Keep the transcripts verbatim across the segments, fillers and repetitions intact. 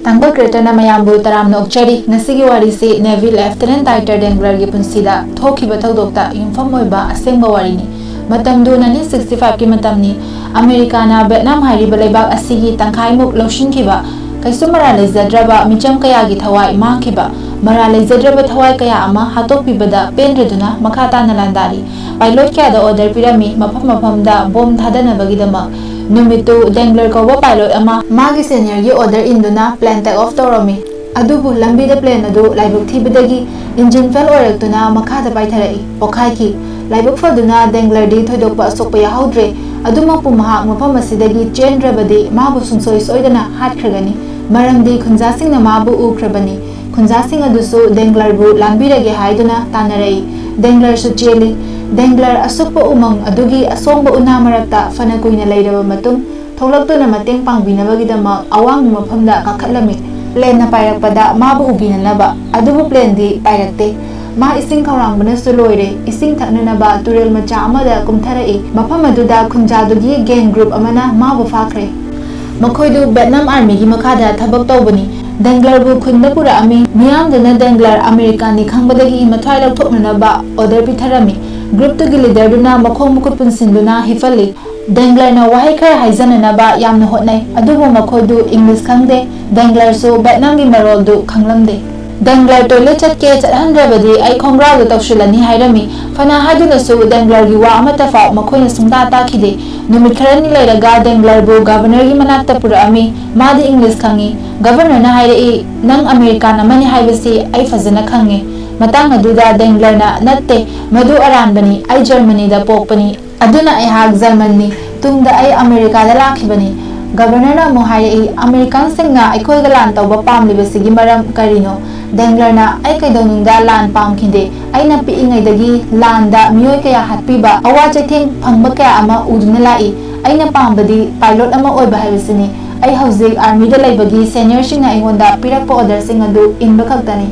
ꯇꯥꯡꯕ ꯀ꯭ꯔꯦꯇꯔꯅ ꯃꯌꯥꯝꯕꯨ ꯇꯔꯥꯝꯅ ꯑꯣꯛꯆꯔꯤ꯫ ꯉꯁꯤꯒꯤ ꯋꯥꯔꯤꯁꯤ Navy Lieutenant Dieter Dangler-ꯒꯤ ꯄꯨꯟꯁꯤꯗ ꯊꯣꯛꯈꯤꯕ ꯊꯧꯗꯣꯛꯇ ꯌꯨꯝꯐꯝ ꯑꯣꯏꯕ ꯑꯁꯦꯡꯕ ꯋꯥꯔꯤꯅꯤ꯫ ꯃꯇꯝꯗꯨ nineteen sixty-five-ꯀꯤ ꯃꯇꯝꯅꯤ꯫ ꯑꯃꯦꯔꯤꯀꯥꯅ ꯚꯦꯠꯅꯥꯝ ꯍꯥꯏꯔꯤꯕ ꯂꯩꯕꯥꯛ ꯑꯁꯤꯒꯤ ꯇꯪꯈꯥꯏꯃꯨꯛ ꯂꯧꯁꯤꯟꯈꯤꯕ, ꯀꯩꯁꯨ ꯃꯔꯥꯜ ꯂꯩꯖꯗ꯭ꯔꯕ ꯃꯤꯆꯝ ꯀꯌꯥꯒꯤ ꯊꯋꯥꯏ ꯃꯥꯡꯈꯤꯕ, ꯃꯔꯥꯜ ꯂꯩꯖꯗ꯭ꯔꯕ ꯊꯋꯥꯏ ꯀꯌꯥ ꯑꯃ ꯍꯥꯠꯇꯣꯛꯄꯤꯕꯗ ꯄꯦꯟꯗ꯭ꯔꯗꯨꯅ ꯃꯈꯥ ꯇꯥꯅ ꯂꯥꯟꯗꯥꯔꯤ꯫ ꯄꯥꯏꯂꯣꯠ ꯀꯌꯥꯗ ꯑꯣꯔꯗꯔ ꯄꯤꯔꯝꯃꯤ, ꯃꯐꯝ ꯃꯐꯝꯗ ꯕꯣꯝ ꯊꯥꯗꯅꯕꯒꯤꯗꯃꯛ꯫ ꯅꯨꯃꯤꯠꯇꯨ ꯗꯦꯡꯂꯔ ꯀꯧꯕ ꯄꯥꯏꯂꯣꯠ ꯑꯃ ꯃꯥꯒꯤ ꯁꯦꯅꯤꯌꯔꯒꯤ ꯑꯣꯔꯗꯔ ꯏꯟꯗꯨꯅ ꯄ꯭ꯂꯦꯟ ꯇꯦꯛ ꯑꯣꯐ ꯇꯧꯔꯝꯃꯤ꯫ ꯑꯗꯨꯕꯨ ꯂꯝꯕꯤꯗ ꯄ꯭ꯂꯦꯟ ꯑꯗꯨ ꯂꯥꯏꯕꯛ ꯊꯤꯕꯗꯒꯤ ꯏꯟꯖꯤꯟ ꯐꯦꯜ ꯑꯣꯏꯔꯛꯇꯨꯅ ꯃꯈꯥꯗ ꯄꯥꯏꯊꯔꯛꯏ, ꯄꯣꯈꯥꯏꯈꯤ꯫ ꯂꯥꯏꯕꯛ ꯐꯗꯨꯅ ꯗꯦꯡꯂꯔꯗꯤ ꯊꯣꯏꯗꯣꯛꯄ ꯑꯁꯣꯛꯄ ꯌꯥꯍꯧꯗ꯭ꯔꯦ꯫ ꯑꯗꯨꯃꯛꯄꯨ ꯃꯍꯥꯛ ꯃꯐꯝ ꯑꯁꯤꯗꯒꯤ ꯆꯦꯟꯗ꯭ꯔꯕꯗꯤ ꯃꯥꯕꯨ ꯁꯨꯡꯁꯣꯏ ꯁꯣꯏꯗꯅ ꯍꯥꯠꯈ꯭ꯔꯒꯅꯤ, ꯃꯔꯝꯗꯤ ꯈꯨꯟꯖꯥꯁꯤꯡꯅ ꯃꯥꯕꯨ ꯎꯈ꯭ꯔꯕꯅꯤ꯫ ꯈꯨꯟꯖꯥꯁꯤꯡ ꯑꯗꯨꯁꯨ ꯗꯦꯡꯂꯔꯕꯨ ꯂꯥꯟꯕꯤꯔꯒꯦ ꯍꯥꯏꯗꯨꯅ ꯇꯥꯟꯅꯔꯛꯏ꯫ ꯗꯦꯡꯂꯔꯁꯨ ꯆꯦꯜꯂꯤ꯫ ꯗꯦꯡꯂꯔ ꯑꯁꯨꯛꯄ ꯎꯃꯪ ꯑꯗꯨꯒꯤ ꯑꯁꯣꯡꯕ ꯎꯅꯥ ꯃꯔꯛꯇ ꯐꯅ ꯀꯨꯏꯅ ꯂꯩꯔꯕ ꯃꯇꯨꯡ, ꯊꯣꯛꯂꯛꯇꯨꯅ ꯃꯇꯦꯡ ꯄꯥꯡꯕꯤꯅꯕꯒꯤꯗꯃꯛ ꯑꯋꯥꯡꯕ ꯃꯐꯝꯗ ꯀꯥꯈꯠꯂꯝꯃꯤ, ꯄ꯭ꯂꯦꯟꯅ ꯄꯥꯏꯔꯛꯄꯗ ꯃꯥꯕꯨ ꯎꯕꯤꯅꯅꯕ꯫ ꯑꯗꯨꯕꯨ ꯄ꯭ꯂꯦꯟꯗꯤ ꯄꯥꯏꯔꯛꯇꯦ꯫ ꯃꯥ ꯏꯁꯤꯡ ꯈꯧꯔꯥꯡꯕꯅꯁꯨ ꯂꯣꯏꯔꯦ꯫ ꯏꯁꯤꯡ ꯊꯛꯅꯅꯕ ꯇꯨꯔꯦꯜ ꯃꯆꯥ ꯑꯃꯗ ꯀꯨꯝꯊꯔꯛꯏ꯫ ꯃꯐꯝ ꯑꯗꯨꯗ ꯈꯨꯟꯖꯥꯗꯨꯒꯤ ꯒꯦꯡ ꯒ꯭ꯔꯨꯞ ꯑꯃꯅ ꯃꯥꯕꯨ ꯐꯥꯈ꯭ꯔꯦ꯫ ꯃꯈꯣꯏꯗꯨ ꯚꯦꯠꯅꯥꯝ ꯑꯥꯔꯃꯤꯒꯤ ꯃꯈꯥꯗ ꯊꯕꯛ ꯇꯧꯕꯅꯤ꯫ ꯗꯦꯡꯒ꯭ꯂꯔꯕꯨ ꯈꯨꯟꯗ ꯄꯨꯔꯛꯑꯝꯃꯤ꯫ ꯃꯤꯌꯥꯝꯗꯨꯅ ꯗꯦꯡꯒ꯭ꯂꯔ ꯑꯃꯦꯔꯤꯀꯥꯅꯤ ꯈꯪꯕꯗꯒꯤ ꯃꯊ꯭ꯋꯥꯏ ꯂꯧꯊꯣꯛꯅꯅꯕ ꯑꯣꯔꯗꯔ ꯄꯤꯊꯔꯝꯃꯤ꯫ ꯒ꯭ꯔꯨꯞꯇꯨꯒꯤ ꯂꯤꯗꯔꯗꯨꯅ ꯃꯈꯣꯡ ꯃꯈꯨꯠ ꯄꯨꯟꯁꯤꯟꯗꯨꯅ ꯍꯤꯞꯍꯜꯂꯤ꯫ ꯗꯦꯡꯒ꯭ꯂꯔꯅ ꯋꯥꯍꯩ ꯈꯔ ꯍꯥꯏꯖꯅꯅꯕ ꯌꯥꯝꯅ ꯍꯣꯠꯅꯩ, ꯑꯗꯨꯕꯨ ꯃꯈꯣꯏꯗꯨ ꯏꯪꯂꯤꯁ ꯈꯪꯗꯦ꯫ ꯗꯦꯡꯒ꯭ꯂꯔꯁꯨ ꯚꯦꯠꯅꯥꯝꯒꯤ ꯃꯔꯣꯜꯗꯨ ꯈꯪꯂꯝꯗꯦ꯫ ꯗꯦꯡꯒ꯭ꯂꯔ ꯇꯣꯏꯂꯦꯠ ꯆꯠꯀꯦ ꯆꯠꯍꯟꯗ꯭ꯔꯕꯗꯤ ꯑꯩ ꯈꯣꯡꯒ꯭ꯔꯥꯎꯗ ꯇꯧꯁꯤꯜꯂꯅꯤ ꯍꯥꯏꯔꯝꯃꯤ꯫ ꯐꯅ ꯍꯥꯏꯗꯨꯅꯁꯨ ꯗꯦꯡꯒ꯭ꯂꯔꯒꯤ ꯋꯥ ꯑꯃꯠꯇ ꯐꯥꯎ ꯃꯈꯣꯏꯅ ꯁꯨꯡꯇꯥ ꯇꯥꯈꯤꯗꯦ꯫ ꯅꯨꯃꯤꯠ ꯈꯔꯅꯤ ꯂꯩꯔꯒ ꯗꯦꯡꯒ꯭ꯂꯔꯕꯨ ꯒꯚꯔꯅꯔꯒꯤ ꯃꯅꯥꯛꯇ ꯄꯨꯔꯛꯑꯝꯃꯤ꯫ ꯃꯥꯗꯤ ꯏꯪꯂꯤꯁ ꯈꯪꯏ꯫ ꯒꯚꯔꯅꯔꯅ ꯍꯥꯏꯔꯛꯏ, "ꯅꯪ ꯑꯃꯦꯔꯤꯀꯥꯟ ꯑꯃꯅꯤ ꯍꯥꯏꯕꯁꯤ ꯑꯩ ꯐꯖꯅ ꯈꯪꯏ"꯫ ꯃꯇꯥꯡ ꯑꯗꯨꯗ ꯗꯦꯡꯒ꯭ꯂꯔꯅ, "ꯅꯠꯇꯦ, ꯃꯗꯨ ꯑꯔꯥꯟꯕꯅꯤ꯫ ꯑꯩ ꯖꯔꯃꯅꯤꯗ ꯄꯣꯛꯄꯅꯤ꯫ ꯑꯗꯨꯅ ꯑꯩꯍꯥꯛ ꯖꯔꯃꯟꯅꯤ꯫ ꯇꯨꯡꯗ ꯑꯩ ꯑꯃꯦꯔꯤꯀꯥꯗ ꯂꯥꯛꯈꯤꯕꯅꯤ"꯫ ꯒꯚꯔꯅꯔꯅ ꯑꯃꯨꯛ ꯍꯥꯏꯔꯛꯏ, "ꯑꯃꯦꯔꯤꯀꯥꯟꯁꯤꯡꯅ ꯑꯩꯈꯣꯏꯒ ꯂꯥꯟ ꯇꯧꯕ ꯄꯥꯝꯂꯤꯕꯁꯤꯒꯤ ꯃꯔꯝ ꯀꯔꯤꯅꯣ?" ꯗꯦꯡꯒ꯭ꯂꯔꯅ, "ꯑꯩ ꯀꯩꯗꯧꯅꯨꯡꯗ ꯂꯥꯟ ꯄꯥꯝꯈꯤꯗꯦ꯫ ꯑꯩꯅ ꯄꯤꯛꯏꯉꯩꯗꯒꯤ ꯂꯥꯟꯗ ꯃꯤꯑꯣꯏ ꯀꯌꯥ ꯍꯥꯠꯄꯤꯕ, ꯑꯋꯥ ꯆꯩꯊꯦꯡ ꯐꯪꯕ ꯀꯌꯥ ꯑꯃ ꯎꯗꯨꯅ ꯂꯥꯛꯏ꯫ ꯑꯩꯅ ꯄꯥꯝꯕꯗꯤ ꯄꯥꯏꯂꯣꯠ ꯑꯃ ꯑꯣꯏꯕ ꯍꯥꯏꯕꯁꯤꯅꯤ꯫ ꯑꯩ ꯍꯧꯖꯤꯛ ꯑꯥꯔꯃꯤꯗ ꯂꯩꯕꯒꯤ ꯁꯦꯅꯤꯌꯔꯁꯤꯡꯅ ꯑꯩꯉꯣꯟꯗ ꯄꯤꯔꯛꯄ ꯑꯣꯔꯗꯔꯁꯤꯡ ꯑꯗꯨ ꯏꯟꯕ ꯈꯛꯇꯅꯤ"꯫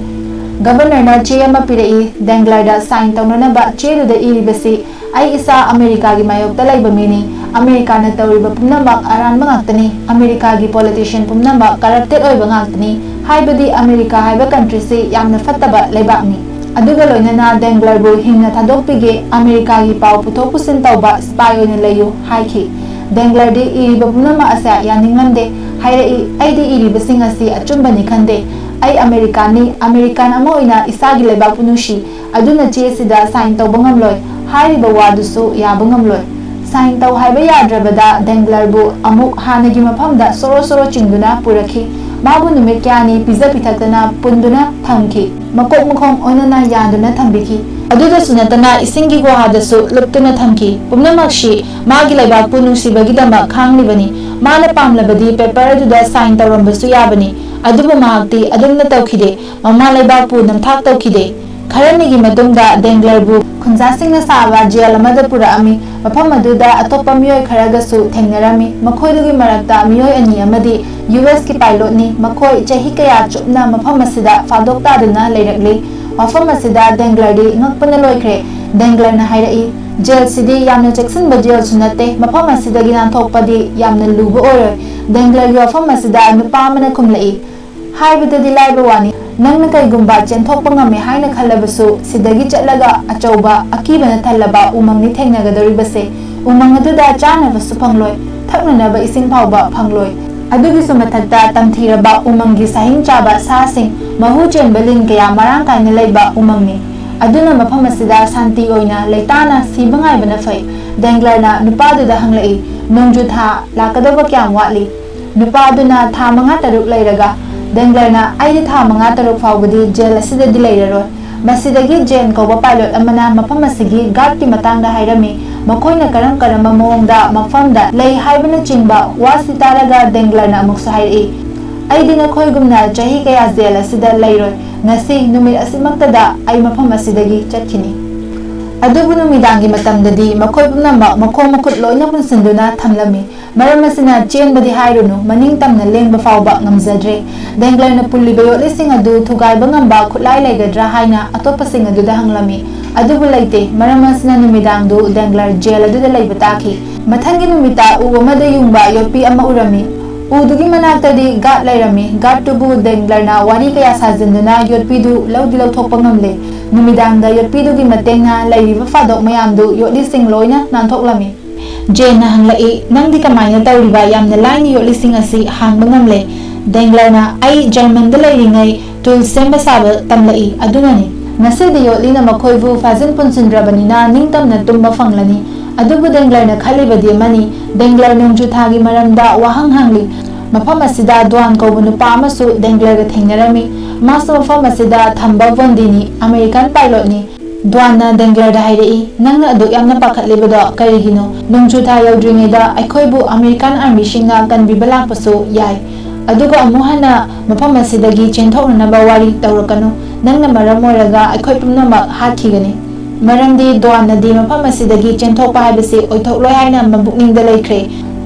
ꯒꯚꯔꯅꯔꯅ ꯆꯦ ꯑꯃ ꯄꯤꯔꯛꯏ꯫ ꯗꯦꯡꯒ꯭ꯂꯔꯗ ꯁꯥꯏꯟ ꯇꯧꯅꯅꯕ ꯆꯦꯗꯨꯗ ꯏꯔꯤꯕꯁꯤ, "ꯑꯩ ꯏꯁꯥ ꯑꯃꯦꯔꯤꯀꯥꯒꯤ ꯃꯥꯌꯣꯛꯇ ꯂꯩꯕ ꯃꯤꯅꯤ꯫ ꯑꯃꯦꯔꯤꯀꯥꯅ ꯇꯧꯔꯤꯕ ꯄꯨꯝꯅꯃꯛ ꯑꯔꯥꯟꯕ ꯉꯥꯛꯇꯅꯤ꯫ ꯑꯃꯦꯔꯤꯀꯥꯒꯤ ꯄꯣꯂꯤꯇꯤꯁꯤꯌꯟ ꯄꯨꯝꯅꯃꯛ ꯀꯔꯞꯇꯦꯠ ꯑꯣꯏꯕ ꯉꯥꯛꯇꯅꯤ꯫ ꯍꯥꯏꯕꯗꯤ ꯑꯃꯦꯔꯤꯀꯥ ꯍꯥꯏꯕ ꯀꯟꯇ꯭ꯔꯤꯁꯤ ꯌꯥꯝꯅ ꯐꯠꯇꯕ ꯂꯩꯕꯥꯛꯅꯤ꯫ ꯑꯗꯨꯒ ꯂꯣꯏꯅꯅ ꯗꯦꯡꯒ꯭ꯂꯔꯕꯨ ꯍꯤꯡꯅ ꯊꯥꯗꯣꯛꯄꯤꯒꯦ, ꯑꯃꯦꯔꯤꯀꯥꯒꯤ ꯄꯥꯎ ꯄꯨꯊꯣꯛ ꯄꯨꯁꯤꯟ ꯇꯧꯕ ꯁꯤꯄꯥꯏ ꯑꯣꯏꯅ ꯂꯩꯌꯨ" ꯍꯥꯏꯈꯤ꯫ ꯗꯦꯡꯒ꯭ꯂꯔꯗꯤ ꯏꯔꯤꯕ ꯄꯨꯝꯅꯃꯛ ꯑꯁꯦ ꯌꯥꯅꯤꯡꯂꯝꯗꯦ꯫ ꯍꯥꯏꯔꯛꯏ, "ꯑꯩꯗꯤ ꯏꯔꯤꯕꯁꯤꯡ ꯑꯁꯤ ꯑꯆꯨꯝꯕꯅꯤ ꯈꯟꯗꯦ꯫ ꯑꯩ ꯑꯃꯦꯔꯤꯀꯥꯅꯤ, ꯑꯃꯦꯔꯤꯀꯥꯟ ꯑꯃ ꯑꯣꯏꯅ ꯏꯁꯥꯒꯤ ꯂꯩꯕꯥꯛꯄꯨ ꯅꯨꯡꯁꯤ꯫ ꯑꯗꯨꯅ ꯆꯦꯁꯤꯗ ꯁꯥꯏꯟ ꯇꯧꯕ ꯉꯝꯂꯣꯏ" ꯍꯥꯏꯔꯤꯕ ꯋꯥꯗꯨꯁꯨ ꯌꯥꯕ ꯉꯝꯂꯣꯏ꯫ ꯁꯥꯏꯟ ꯇꯧ ꯍꯥꯏꯕ ꯌꯥꯗ꯭ꯔꯕꯗ ꯗꯦꯡꯒ꯭ꯂꯔꯕꯨ ꯑꯃꯨꯛ ꯍꯥꯟꯅꯒꯤ ꯃꯐꯝꯗ ꯁꯣꯔꯣ ꯁꯣꯔꯣ ꯆꯤꯡꯗꯨꯅ ꯄꯨꯔꯛꯈꯤ꯫ ꯃꯥꯕꯨ ꯅꯨꯃꯤꯠ ꯀꯌꯥꯅꯤ ꯄꯤꯖ ꯄꯤꯊꯛꯇꯅ ꯄꯨꯟꯗꯨꯅ ꯊꯝꯈꯤ꯫ ꯃꯀꯣꯛ ꯃꯈꯣꯡ ꯑꯣꯟꯅꯅ ꯌꯥꯟꯗꯨꯅ ꯊꯝꯕꯤꯈꯤ꯫ ꯑꯗꯨꯗꯁꯨ ꯅꯠꯇꯅ ꯏꯁꯤꯡꯒꯤ ꯒꯨꯍꯥꯗꯁꯨ ꯂꯨꯞꯇꯨꯅ ꯊꯝꯈꯤ꯫ ꯄꯨꯝꯅꯃꯛꯁꯤ ꯃꯥꯒꯤ ꯂꯩꯕꯥꯛꯄꯨ ꯅꯨꯡꯁꯤꯕꯒꯤꯗꯃꯛ ꯈꯥꯡꯂꯤꯕꯅꯤ꯫ ꯃꯥꯅ ꯄꯥꯝꯂꯕꯗꯤ ꯄꯦꯄꯔ ꯑꯗꯨꯗ ꯁꯥꯏꯟ ꯇꯧꯔꯝꯕꯁꯨ ꯌꯥꯕꯅꯤ꯫ ꯑꯗꯨꯕꯨ ꯃꯍꯥꯛꯇꯤ ꯑꯗꯨꯝꯅ ꯇꯧꯈꯤꯗꯦ꯫ ꯃꯃꯥ ꯂꯩꯕꯥꯛꯄꯨ ꯅꯝꯊꯥꯛ ꯇꯧꯈꯤꯗꯦ꯫ ꯈꯔꯅꯤꯒꯤ ꯃꯇꯨꯡꯗ ꯗꯦꯡꯒ꯭ꯂꯔꯕꯨ ꯈꯨꯟꯖꯥꯁꯤꯡꯅ ꯁꯥꯕ ꯖꯦꯜ ꯑꯃꯗ ꯄꯨꯔꯛꯑꯝꯃꯤ꯫ ꯃꯐꯝ ꯑꯗꯨꯗ ꯑꯇꯣꯞꯄ ꯃꯤꯑꯣꯏ ꯈꯔꯒꯁꯨ ꯊꯦꯡꯅꯔꯝꯃꯤ꯫ ꯃꯈꯣꯏꯗꯨꯒꯤ ꯃꯔꯛꯇ ꯃꯤꯑꯣꯏ ꯑꯅꯤ ꯑꯃꯗꯤ ꯌꯨ ꯑꯦꯁꯀꯤ ꯄꯥꯏꯂꯣꯠꯅꯤ꯫ ꯃꯈꯣꯏ ꯆꯍꯤ ꯀꯌꯥ ꯆꯨꯞꯅ ꯃꯐꯝ ꯑꯁꯤꯗ ꯐꯥꯗꯣꯛ ꯇꯥꯗꯨꯅ ꯂꯩꯔꯛꯂꯤ꯫ ꯋꯥꯐꯝ ꯑꯁꯤꯗ ꯗꯦꯡꯒ꯭ꯂꯔꯗꯤ ꯉꯛꯄꯅ ꯂꯣꯏꯈ꯭ꯔꯦ꯫ ꯗꯦꯡꯒ꯭ꯂꯔꯅ ꯍꯥꯏꯔꯛꯏ, "ꯖꯦꯜꯁꯤꯗꯤ ꯌꯥꯝꯅ ꯆꯦꯛꯁꯤꯟꯕ ꯖꯦꯜꯁꯨ ꯅꯠꯇꯦ꯫ ꯃꯐꯝ ꯑꯁꯤꯗꯒꯤ ꯅꯥꯟꯊꯣꯛꯄꯗꯤ ꯌꯥꯝꯅ ꯂꯨꯕ ꯑꯣꯏꯔꯣꯏ"꯫ ꯗꯦꯡꯒ꯭ꯂꯔꯒꯤ ꯋꯥꯐꯝ ꯑꯁꯤꯗ ꯅꯨꯄꯥ ꯑꯃꯅ ꯈꯨꯝꯂꯛꯏ, "ꯍꯥꯏꯕꯗꯗꯤ ꯂꯥꯏꯕ ꯋꯥꯅꯤ꯫ ꯅꯪꯅ ꯀꯩꯒꯨꯝꯕ ꯆꯦꯟꯊꯣꯛꯄ ꯉꯝꯃꯦ ꯍꯥꯏꯅ ꯈꯜꯂꯕꯁꯨ, ꯁꯤꯗꯒꯤ ꯆꯠꯂꯒ ꯑꯆꯧꯕ ꯑꯀꯤꯕꯅ ꯊꯜꯂꯕ ꯎꯃꯪꯅꯤ ꯊꯦꯡꯅꯒꯗꯧꯔꯤꯕꯁꯦ꯫ ꯎꯃꯪ ꯑꯗꯨꯗ ꯆꯥꯅꯕꯁꯨ ꯐꯪꯂꯣꯏ, ꯊꯛꯅꯅꯕ ꯏꯁꯤꯡ ꯐꯥꯎꯕ ꯐꯪꯂꯣꯏ꯫ ꯑꯗꯨꯒꯤꯁꯨ ꯃꯊꯛꯇ ꯇꯝꯊꯤꯔꯕ ꯎꯃꯪꯒꯤ ꯁꯥꯍꯤꯡ ꯆꯥꯕ ꯁꯥꯁꯤꯡ, ꯃꯍꯨ ꯆꯦꯟꯕ ꯂꯤꯟ ꯀꯌꯥ ꯃꯔꯥꯡ ꯀꯥꯏꯅ ꯂꯩꯕ ꯎꯃꯪꯅꯤ꯫ ꯑꯗꯨꯅ ꯃꯐꯝ ꯑꯁꯤꯗ ꯁꯥꯟꯇꯤ ꯑꯣꯏꯅ ꯂꯩꯇꯥꯅ ꯁꯤꯕ ꯉꯥꯏꯕꯅ ꯐꯩ"꯫ ꯗꯦꯡꯒ꯭ꯂꯔꯅ ꯅꯨꯄꯥꯗꯨꯗ ꯍꯪꯂꯛꯏ, "ꯅꯣꯡꯖꯨ ꯊꯥ ꯂꯥꯛꯀꯗꯧꯕ ꯀꯌꯥꯝ ꯋꯥꯠꯂꯤ?" ꯅꯨꯄꯥ ꯑꯗꯨꯅ ꯊꯥ ꯃꯉꯥ ꯇꯔꯨꯛ ꯂꯩꯔꯒ, ꯗꯦꯡꯒ꯭ꯂꯔꯅ, "ꯑꯩꯗꯤ ꯊꯥ ꯃꯉꯥ ꯇꯔꯨꯛ ꯐꯥꯎꯕꯗꯤ ꯖꯦꯜ ꯑꯁꯤꯗꯗꯤ ꯂꯩꯔꯔꯣꯏ"꯫ ꯃꯁꯤꯗꯒꯤ ꯖꯦꯟ ꯀꯧꯕ ꯄꯥꯏꯂꯣꯠ ꯑꯃꯅ ꯃꯐꯝ ꯑꯁꯤꯒꯤ ꯒꯥꯔꯗꯀꯤ ꯃꯇꯥꯡꯗ ꯍꯥꯏꯔꯝꯃꯤ꯫ ꯃꯈꯣꯏꯅ ꯀꯔꯝ ꯀꯔꯝꯕ ꯃꯑꯣꯡꯗ ꯃꯐꯝꯗ ꯂꯩ ꯍꯥꯏꯕꯅꯆꯤꯡꯕ ꯋꯥꯁꯤ ꯇꯥꯔꯒ ꯗꯦꯡꯒ꯭ꯂꯔꯅ ꯑꯃꯨꯛꯁꯨ ꯍꯥꯏꯔꯛꯏ, "ꯑꯩꯗꯤ ꯅꯈꯣꯏꯒꯨꯝꯅ ꯆꯍꯤ ꯀꯌꯥ ꯖꯦꯜ ꯑꯁꯤꯗ ꯂꯩꯔꯣꯏ꯫ ꯉꯁꯤ ꯅꯨꯃꯤꯠ ꯑꯁꯤꯃꯛꯇꯗ ꯑꯩ ꯃꯐꯝ ꯑꯁꯤꯗꯒꯤ ꯆꯠꯈꯤꯅꯤ"꯫ ꯑꯗꯨꯕꯨ ꯅꯨꯃꯤꯗꯥꯡꯒꯤ ꯃꯇꯝꯗꯗꯤ ꯃꯈꯣꯏ ꯄꯨꯝꯅꯃꯛ ꯃꯈꯣꯡ ꯃꯈꯨꯠ ꯂꯣꯏꯅ ꯄꯨꯟꯁꯤꯟꯗꯨꯅ ꯊꯝꯂꯝꯃꯤ꯫ ꯃꯔꯝ ꯑꯁꯤꯅ ꯆꯦꯟꯕꯗꯤ ꯍꯥꯏꯔꯨꯅꯨ, ꯃꯅꯤꯡ ꯇꯝꯅ ꯂꯦꯡꯕ ꯐꯥꯎꯕ ꯉꯝꯖꯗ꯭ꯔꯦ꯫ ꯗꯦꯡꯒ꯭ꯂꯔꯅ ꯄꯨꯜꯂꯤꯕ ꯌꯣꯠꯂꯤꯁꯤꯡ ꯑꯗꯨ ꯊꯨꯒꯥꯏꯕ ꯉꯝꯕ ꯈꯨꯠꯂꯥꯏ ꯂꯩꯒꯗ꯭ꯔꯥ ꯍꯥꯏꯅ ꯑꯇꯣꯞꯄꯁꯤꯡ ꯑꯗꯨꯗ ꯍꯪꯂꯝꯃꯤ꯫ ꯑꯗꯨꯕꯨ ꯂꯩꯇꯦ꯫ ꯃꯔꯝ ꯑꯁꯤꯅ ꯅꯨꯃꯤꯗꯥꯡꯗꯨ ꯗꯦꯡꯒ꯭ꯂꯔ ꯖꯦꯜ ꯑꯗꯨꯗ ꯂꯩꯕ ꯇꯥꯈꯤ꯫ ꯃꯊꯪꯒꯤ ꯅꯨꯃꯤꯠꯇ ꯎ ꯑꯃꯗ ꯌꯨꯡꯕ ꯌꯣꯠꯄꯤ ꯑꯃ ꯎꯔꯝꯃꯤ꯫ ꯎꯗꯨꯒꯤ ꯃꯅꯥꯛꯇꯗꯤ ꯒꯥꯔꯗ ꯂꯩꯔꯝꯃꯤ꯫ ꯒꯥꯔꯗꯇꯨꯕꯨ ꯗꯦꯡꯒ꯭ꯂꯔꯅ ꯋꯥꯔꯤ ꯀꯌꯥ ꯁꯥꯖꯤꯟꯗꯨꯅ ꯌꯣꯠꯄꯤꯗꯨ ꯂꯧꯗꯤ ꯂꯧꯊꯣꯛꯄ ꯉꯝꯂꯦ꯫ ꯅꯨꯃꯤꯗꯥꯡꯗ ꯌꯣꯠꯄꯤꯗꯨꯒꯤ ꯃꯇꯦꯡꯅ ꯂꯩꯔꯤꯕ ꯐꯥꯗꯣꯛ ꯃꯌꯥꯝꯗꯨ ꯌꯣꯠꯂꯤꯁꯤꯡ ꯂꯣꯏꯅ ꯅꯥꯟꯊꯣꯛꯂꯝꯃꯤ꯫ ꯖꯦꯟꯅ ꯍꯪꯂꯛꯏ, "ꯅꯪꯗꯤ ꯀꯃꯥꯏꯅ ꯇꯧꯔꯤꯕ? ꯌꯥꯝꯅ ꯂꯥꯏꯅ ꯌꯣꯠꯂꯤꯁꯤꯡ ꯑꯁꯤ ꯍꯥꯡꯕ ꯉꯝꯂꯦ?" ꯗꯦꯡꯒ꯭ꯂꯔꯅ, "ꯑꯩ ꯖꯔꯃꯟꯗ ꯂꯩꯔꯤꯉꯩ ꯇꯨꯜ ꯁꯦꯝꯕ ꯁꯥꯕ ꯇꯝꯂꯛꯏ, ꯑꯗꯨꯅꯅꯤ꯫ ꯉꯁꯤꯗꯤ ꯌꯣꯠꯂꯤꯅ ꯃꯈꯣꯏꯕꯨ ꯐꯥꯖꯤꯟ ꯄꯨꯟꯁꯤꯟꯗ꯭ꯔꯕꯅꯤꯅ ꯅꯤꯡꯇꯝꯅ ꯇꯨꯝꯕ ꯐꯪꯂꯅꯤ꯫" ꯑꯗꯨꯕꯨ ꯗꯦꯡꯒ꯭ꯂꯔꯅ ꯈꯜꯂꯤꯕꯗꯤ ꯑꯃꯅꯤ꯫ ꯗꯦꯡꯒ꯭ꯂꯔ ꯅꯣꯡꯖꯨ ꯊꯥꯒꯤ ꯃꯔꯝꯗ ꯋꯥꯍꯪ ꯍꯪꯂꯤ꯫ ꯃꯐꯝ ꯑꯁꯤꯗ ꯗ꯭ꯋꯥꯟ ꯀꯧꯕ ꯅꯨꯄꯥ ꯑꯃꯁꯨ ꯗꯦꯡꯒ꯭ꯂꯔꯒ ꯊꯦꯡꯅꯔꯝꯃꯤ꯫ ꯃꯥꯁꯨ ꯃꯐꯝ ꯑꯁꯤꯗ ꯊꯝꯕ ꯕꯣꯟꯗꯤꯅꯤ, ꯑꯃꯦꯔꯤꯀꯥꯟ ꯄꯥꯏꯂꯣꯠꯅꯤ꯫ ꯗ꯭ꯋꯥꯟꯅ ꯗꯦꯡꯒ꯭ꯂꯔꯗ ꯍꯥꯏꯔꯛꯏ, "ꯅꯪꯅ ꯑꯗꯨꯛ ꯌꯥꯝꯅ ꯄꯥꯈꯠꯂꯤꯕꯗꯣ ꯀꯔꯤꯒꯤꯅꯣ? ꯅꯣꯡꯖꯨ ꯊꯥ ꯌꯧꯗ꯭ꯔꯤꯉꯩꯗ ꯑꯩꯈꯣꯏꯕꯨ ꯑꯃꯦꯔꯤꯀꯥꯟ ꯑꯥꯔꯃꯤꯁꯤꯡꯅ ꯀꯟꯕꯤꯕ ꯂꯥꯛꯄꯁꯨ ꯌꯥꯏ꯫ ꯑꯗꯨꯒ ꯑꯃꯨꯛ ꯍꯟꯅ ꯃꯐꯝ ꯑꯁꯤꯗꯒꯤ ꯆꯦꯟꯊꯣꯛꯅꯅꯕ ꯋꯥꯔꯤ ꯇꯧꯔꯛꯀꯅꯨ꯫ ꯅꯪꯅ ꯃꯔꯝ ꯑꯣꯏꯔꯒ ꯑꯩꯈꯣꯏ ꯄꯨꯝꯅꯃꯛ ꯍꯥꯠꯈꯤꯒꯅꯤ꯫" ꯃꯔꯝꯗꯤ ꯗ꯭ꯋꯥꯟꯅꯗꯤ ꯃꯐꯝ ꯑꯁꯤꯗꯒꯤ ꯆꯦꯟꯊꯣꯛꯄ ꯍꯥꯏꯕꯁꯤ ꯑꯣꯏꯊꯣꯛꯂꯣꯏ ꯍꯥꯏꯅ ꯃꯄꯨꯛꯅꯤꯡꯗ ꯂꯩꯈ꯭ꯔꯦ꯫